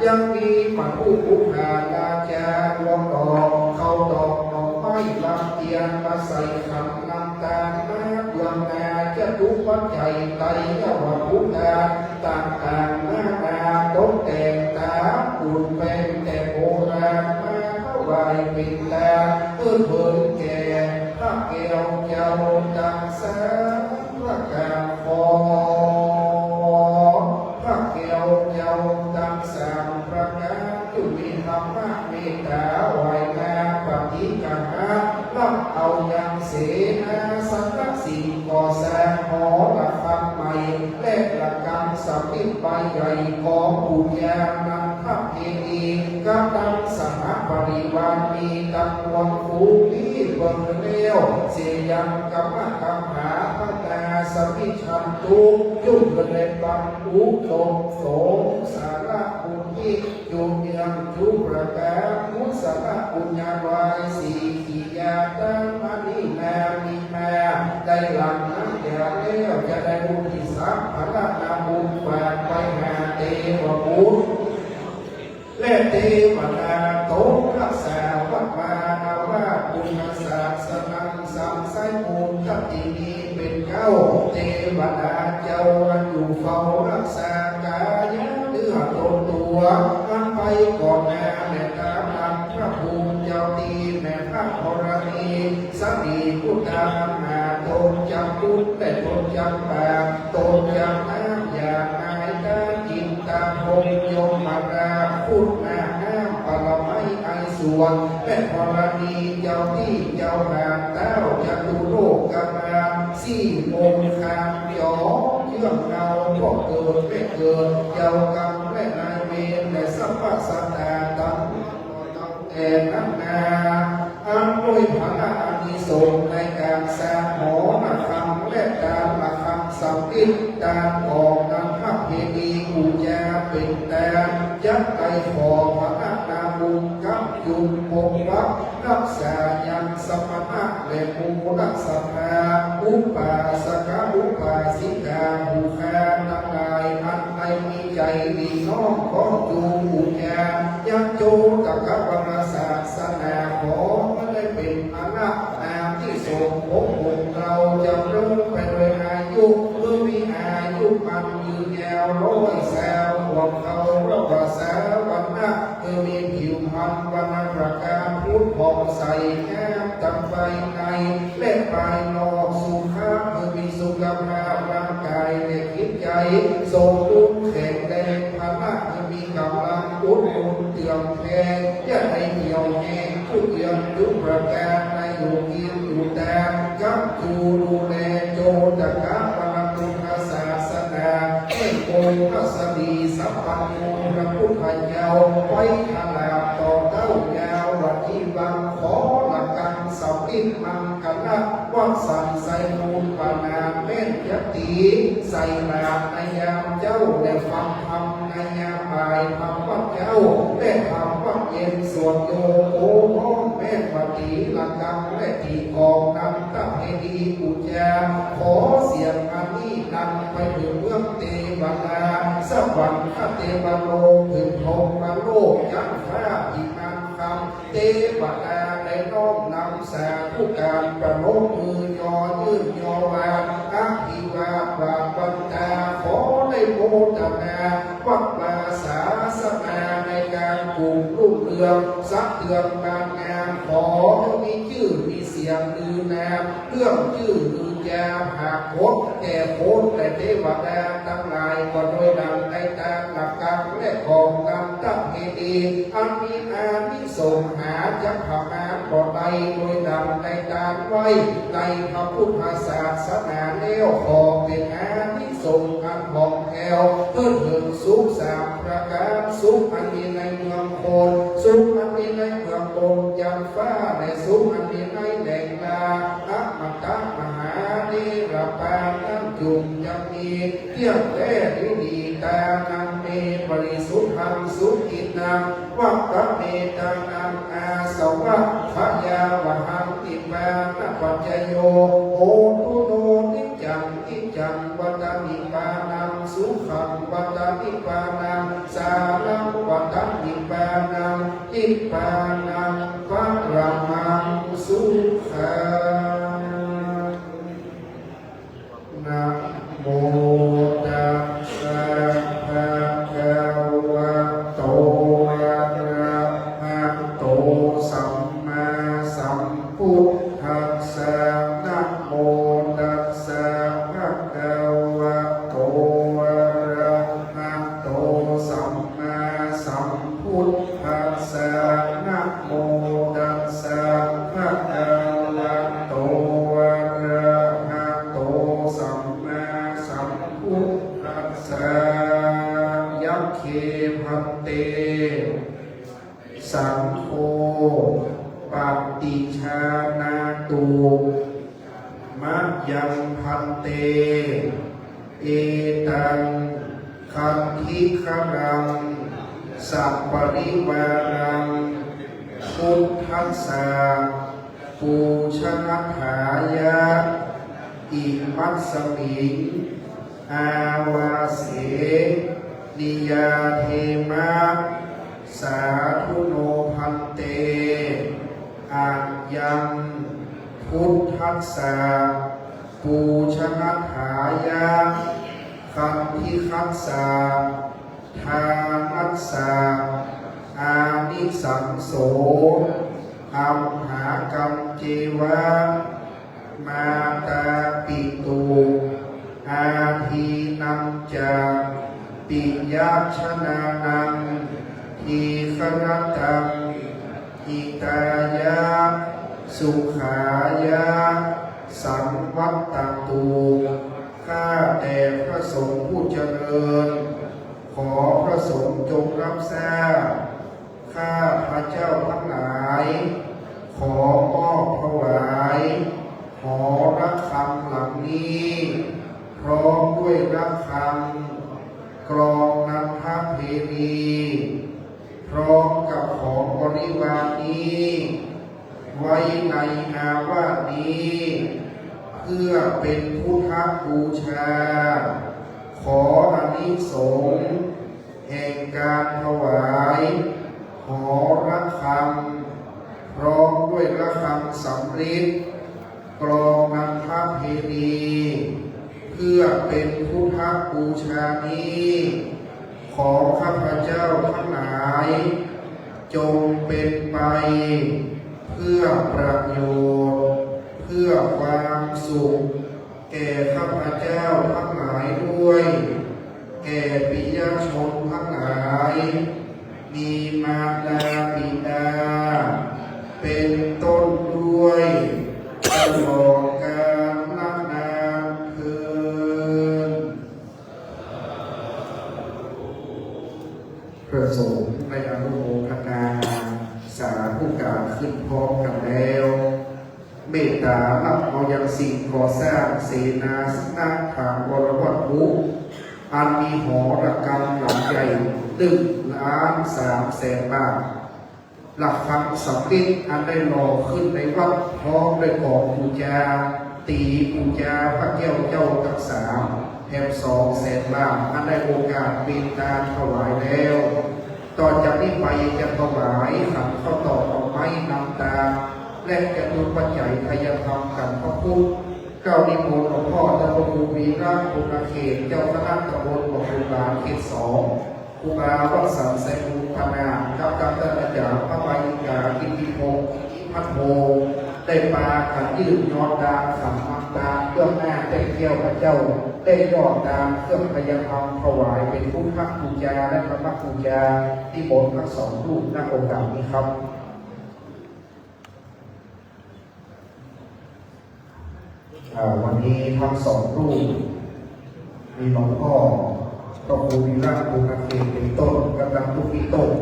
ยังมีพระผู้ปุคคราชา รวมดอกข้าวตอกดอกไม้ ลำเตียนมาใส่ขัน นำตานมาเบื้องหน้า จตุปัจจัย ไตรยวัตถุตาน ต่างๆ นานา ตกแต่งต๋ามปูนแป้งแต่โบราณ มาถวายเป๋นตาน เพื่อเถิงแก่พระแก้วเจ้าตังสามประก๋าน ขอพระแก้วเจ้าตังสามประก๋าน จุ่งมีธรรมะเมตต๋าไหว้นาปฏิกหะ รับเอายังเสนาสนะ สิ่งก่อสร้างหอระฆังใหม่ และระฆังสำริดใบใหญ่ของปู่ย่านันทเภรี กับตังสหบริวารมีตังมวลฝูงนี้เบิ่งแล้ว เสยังกัมมะกัมหาทนาสมิชชันตุ จุ่งเกิดในปันอุดมสงสารบุญ จุ่มเยืองทุกประก๋าน กุศลบุญญาลอยสี่กิริยา ตามนี้นา มีมา ได้หลังนั้นอย่าแล้ว จะได้อุทิศสรรพละนาบุญฝากไปหาเตวบุตร และเตวดา ตนรักษาวัดวาอาวาส พุทธศาสนัง สามสายมูล ทัพทีนี้เป๋นเก๊า เตวดาเจ้าอันอยู่เฝ้ารักษากายะเนื้อตนตั๋ว อันไปก่อนหน้า และต๋ามหลัง พระภูมิเจ้าตี้ แม่พระธรณี สรีปุตตะ มหาตนจำบุญ และตนจำปา ตนจำน้ำ หยาดน้ำตา จินตาพรหม ยมราช พุทธนาน้ำ ปรมัยไอสวรรค์ และธรณีเจ้าตี้ เจ้าหาเต้า จตุโลกบาล สี่องค์คาม จอมเยื้องเงา พ่อเกิดแม่เกิด เจ้ากรรมและนายเวร และสรรพสัตว์ตังหลาย แต่นั้นนา อันด้วยผลอานิสงส์ในก๋านสร้างหอระฆังและตานระฆังสำริด ตานกองนั้นพระเพณีปู๋จาเป๋นตาน จักได้ขอผลนาบุญ ก๊ำจุ่มปกปักรักษายังสมณะ และหมู่นักศรัทธา อุปาสกะอุปาสิกา ผู้ข้าตังหลาย อันได้มีใจ๋หลีน้อมค้องจูงปู๋จา ยังโจตกะวรศาสนา ขอมันได้เป๋นผลอานิสงส์ ปกป้องเฮาจำเริญไปโดยอายุ เมื่อมีอายุมั่นยืนยาวร้อยเศร้า พวกเขาเรียกว่าสาวรรณะ คือมีผิวพรรณวรรณะประการพุทธผ่องใสงามตังภายในและภายนอก สุขะ คือมีสุขภาพร่างกายและจิตใจ๋สมบูรณ์แข็งแรง พละ คือมีก๋ำลังอดทนเจื่อมแพง อย่าได้เหี่ยวแห้ง ทุกอย่างทุกประการ ในอยู่กิ๋นอยู่ตาย ก๊ำจูดูแลโจตกะวรรณะพุทธศาสนา แห่งองค์พระสรีสัพพัญญูพระพุทธเจ้า ไปตลอดต่อเต้ายาววัตถีวัง ขอละกังสำริดมังคละ วัดสันไสมูลประนามแม่นยัตติ ใส่บาตรในยามเจ๊า และฟังธรรมในยามบ่าย ธรรมวัดเจ๊า และธรรมวัดเย็น สวดโยโกฮ้องแม่นวัตถีละกัง และถีกองนั้น ตะเพดีปู๋จา ขอเสียงอันนี้ดังไปเถิงเมืองเตวดา สวรรคเตวโลก เถิงพรหมโลก จั๊งฟ้าวิมานคำ เตวดาได้น้อมนำสาธุการ ประนมมือยอยื่นยอวาง อภิวาทวาวันตา ขอได้โมทนา วัดวาศาสนาในก๋านกุ่มรุ่งเรือง สะเทือนบานงาม ขอหื้อมีจื้อมีเสียงลือนาม เรื่องจื้อลือจา หากคนแก่คนและเตวดาตังหลาย ก็โดยดั่งในตานละกังและกองนั้น ตะเพดี อันมีอานิสงส์หาจะประมาณบ่ได้ โดยดั่งในตานไหว้ในพระพุทธศาสนาแล้ว ขอเป๋นอานิสงส์อันผ่องแผ้ว เถิงสุขสามประการ สุขอันมีในเมืองคน สุขอันมีในเมืองบนจั๊งฟ้า และสุขอันมีในแดนลา อมตะมหานิรปานนั้นจุ่งจักมี เตี้ยงแต๊ดีดี ตานังเม ปริสุทธัง สุขิตัง วัตตะเม ตานัง อาสวะขยาวหัง นิพพานะปัจจโย โหตุโน นิจจัง นิจจัง วัตตะ นิพพานัง สุขัง วัตตะ นิพพานัง สารัง วัตตะ นิพพานัง นิพพานัง ปะระมัง สุขัง นะโมตัสสะ ภะคะวะโต อะระหะโต สัมมาสัมพุทธัสสะ นะโมตัสสะ ภะคะวะโต อะระหะโต สัมมาสัมพุทธัสสะ นะโมตัสสะ ภะคะวะโต อะระหะโต สัมมาสัมพุทธัสสะ ยัคเค ภันเต สังโฆ ปะติชานะตุ มะยัง ภันเต เอตัง คันธิคะรัง Saparivaranam buddhassa pūjanatthāya imasmiṃ āvāse niyyādema. Sādhu no bhante, ayaṃ buddhassa pūjanatthāya khandhikassa dānassa ānisaṃso amhākañceva mātāpitu ādīnañca piyajanānaṃ dīgharattaṃ hitāya sukhāya saṃvattatu. ข้าแต่พระสงฆ์ผู้เจริญ ขอพระสงฆ์จงรับทราบ ข้าพระเจ้าทั้งหลาย ขอมอบถวาย หอระฆังหลังนี้ พร้อมด้วยระฆัง กลองนันทเพณี พร้อมกับของบริวารนี้ ไว้ในอาวาสนี้ เพื่อเป็นพุทธบูชา ขออานิสงส์แห่งการถวาย หอระฆัง พร้อมด้วยระฆังสำริด กลองนันทเพณี เพื่อเป็นพุทธบูชานี้ ของข้าพเจ้าทั้งหลาย จงเป็นไป เพื่อประโยชน์ เพื่อความสุข แก่ข้าพเจ้าทั้งหลายด้วย แก่ปิยชนทั้งหลาย มีมารดาบิดา เป็นต้นด้วย ตลอดกาลนานเทอญ พระสงฆ์ได้อนุโมทนาสาธุการขึ้นพร้อมกันแล้ว เมตตารับเอายังสิ่งก่อสร้างเสนาสนะถาวรวัตถุ อันมีหอระฆังหลังใหญ่หนึ่งล้านสามแสนบาท ระฆังสำริดอันได้หล่อขึ้นในวัดพร้อมด้วยกองปู๋จา ตี๋ปู๋จาพระแก้วเจ้าตังสาม แถมสองแสนบาท อันได้โอกาสเมตตาถวายแล้ว ต่อจากนี้ไปจะถวายขันข้าวตอกดอกไม้นำตาม และจตุปัจจัยไทยธรรมกันพระพุทธ เกล้านิมนต์หลวงพ่อเจ้าพระครูวีระปุณณเขต เจ้าคณะตำบลบ่อขุนหลานเขตสอง ครูบาวสันต์แสงบุญพนาถ กับท่านอาจารย์พระใบดิกา กิตติพงษ์ อิทธิพัฒโน ได้ปากั๋นยื่นยอดตานขันน้ำตาลเบื้องหน้าแต้แก้วพระเจ้า ได้ยอดตานเครื่องไทยธรรมถวายเป็นพุทธปู๋จาและธรรมปู๋จา นิมนต์ทั้งสองรูป ณ โอกาสนี้ครับ อ่า วันนี้ทั้งสองรูป มีหลวงพ่อพระครูวีระปุณณเขตเป็นต้น กำนันตุ๊กปิโตก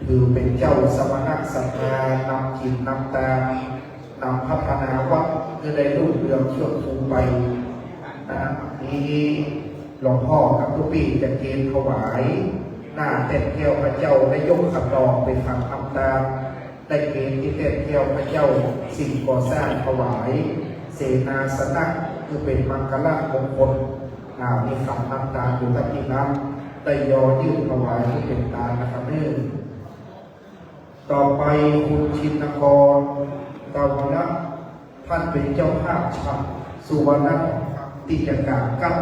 ถือเป็นเจ้าสมณะศรัทธานำจิตนำตา นำพัฒนาวัดให้ได้รุ่งเรืองเฟื่องฟูไป นะ นี้หลวงพ่อกับตุ๊กปี้จะเกณฑ์ถวาย หน้าแต้แก้วพระเจ้า และยกขันดอกไปขันน้ำตาล ได้เกณฑ์ตี้แต้แก้วพระเจ้า สิ่งก่อสร้างถวาย เสนาสนะ คือเป๋นมังคละมงคล อ่า มีขันน้ำตาลอยู่ตั๊งตี้นั้น ได้ยอยื่นถวายหื้อเป๋นตานนะครับเน่อ ต่อไปคุณชินกร กาวละ ท่านเป๋นเจ้าภาพฉัตรสุวรรณทองคำตี้จะก๋านกั้น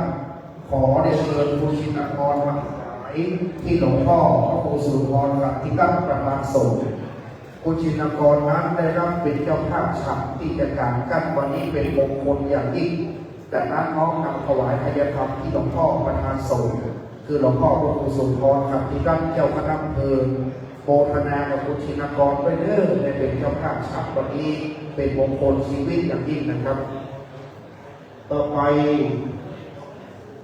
ขอเรียนเชิญคุณชินกรมาถวายตี้หลวงพ่อพระครูสุนทรขันติรัตน์ประธานสงฆ์ คุณชินกรนั้นได้รับเป๋นเจ้าภาพฉัตรตี้จะก๋านกั้นวันนี้เป๋นมงคลอย่างยิ่ง จากนั้นน้อมนำถวายไทยธรรมตี้หลวงพ่อประธานสงฆ์ คือหลวงพ่อพระครูสุนทรขันติรัตน์เจ้าคณะอำเภอ โมทนากับคุณชินกรด้วยเน่อ ได้เป๋นเจ้าภาพฉัตรวันนี้ เป๋นมงคลชีวิตอย่างยิ่งนะครับ ต่อไป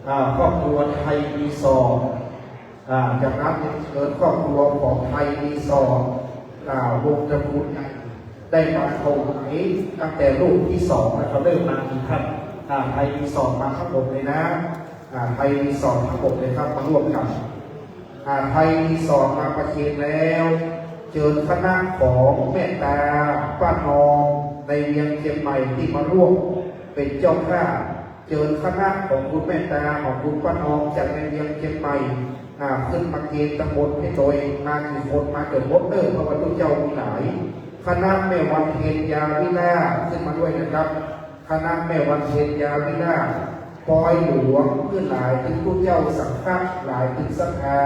อ่า ครอบครัวไทยรีสอร์ท อ่า จากนั้นเชิญครอบครัวของไทยรีสอร์ท อ่า วงศ์ตระกูลใหญ่ ได้มาถวายตั้งแต่ลูกตี้สองนะครับ เริ่มมากี่ท่าน อ่า ไทยรีสอร์ทมาทั้งหมดเลยนะ อ่า ไทยรีสอร์ททั้งหมดเลยครับ มาร่วมกัน อ่า ไทยรีสอร์ทมาประเคนแล้ว เจิญคณะของแม่ต๋าป้านอมในเวียงเจียงใหม่ตี้มาร่วมเป๋นเจ้าภาพ เจิญคณะของคุณแม่ต๋า ของคุณป้านอมจากในเวียงเจียงใหม่ อ่า ขึ้นมาเกณฑ์ตำบลให้โตย มากี่คนมาเถิดหมดเน่อ เพราะว่าตุ๊เจ้ามีหลาย คณะแม่วันเพ็ญยาวิราชขึ้นมาด้วยนะครับ คณะแม่วันเพ็ญยาวิราช ปอยหลวง เปื้อหลายตึงตุ๊เจ้าสังฆะ หลายตึงศรัทธา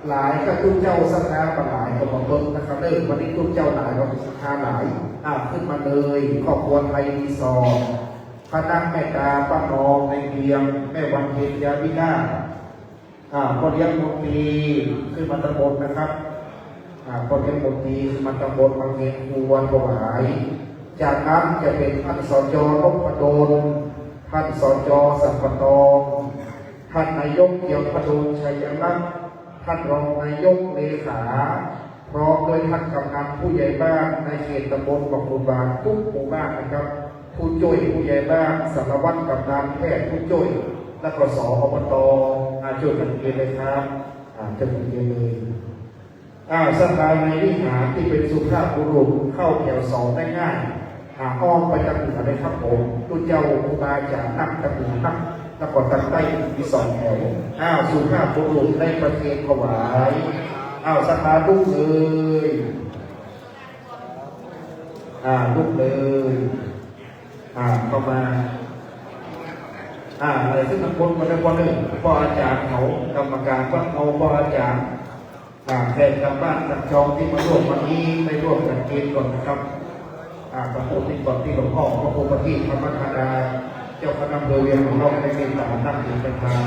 หลายก็ตุ๊เจ้าศรัทธาบ่หลายก็บ่เปิ้งนะครับเน่อ วันนี้ตุ๊เจ้าหลายก็ศรัทธาหลาย อ่า ขึ้นมาเลย ครอบครัวไทยรีสอร์ท คณะแม่ต๋าป้านอมในเวียง แม่วันเพ็ญยาวิราช อ่า พ่อเลี้ยงมนตรีขึ้นมาตำบลนะครับ อ่า พ่อเลี้ยงมนตรีขึ้นมาตำบลมาเกณฑ์ครัวถวาย จากนั้นจะเป๋นท่าน สจ นพดล ท่าน สจ สัมปตอง ท่านนายกเกียรติพดลชัยรัตน์ ท่านรองนายกเลขา พร้อมด้วยท่านกำนันผู้ใหญ่บ้านในเขตตำบลบ่าขุนหวานทุกหมู่บ้านนะครับ ผู้จ้วยผู้ใหญ่บ้าน สารวัตรกำนัน แพทย์ผู้จ้วย แล้วก็ ส อบต อ่า จ้วยกั๋นเกณฑ์เลยครับ อ่า จ้วยกั๋นเกณฑ์เลย อ่า ศรัทธาในวิหารตี้เป๋นสุภาพบุรุษเข้าแถวสองได้ง่าย อ่า อ้อมไปตางเหนือเลยครับผม ตุ๊เจ้าครูบาอาจ๋ารย์นั่งตางเหนือครับ แล้วก็ตางใต้มีสองแถว อ้าว สุภาพบุรุษได้ประเคนถวาย อ้าว ศรัทธาลุกเลย อ่า ลุกเลย อ่า เข้ามา อ่า อะไรซึ่งมันพ้นมาได้พ้นเลย พ่ออาจ๋ารย์เขา กรรมการวัดเอาพ่ออาจ๋ารย์ อ่า แขกตางบ้านตางจองตี้มาร่วมวันนี้ได้ร่วมกั๋นเกณฑ์ก่อนนะครับ อ่า ประโคมนี้ก่อนตี้หลวงพ่อพระครูประทีปธรรมธารา เจ้าคณะอำเภอเวียงหลวงได้เมตตาตั้งเป๋นประธาน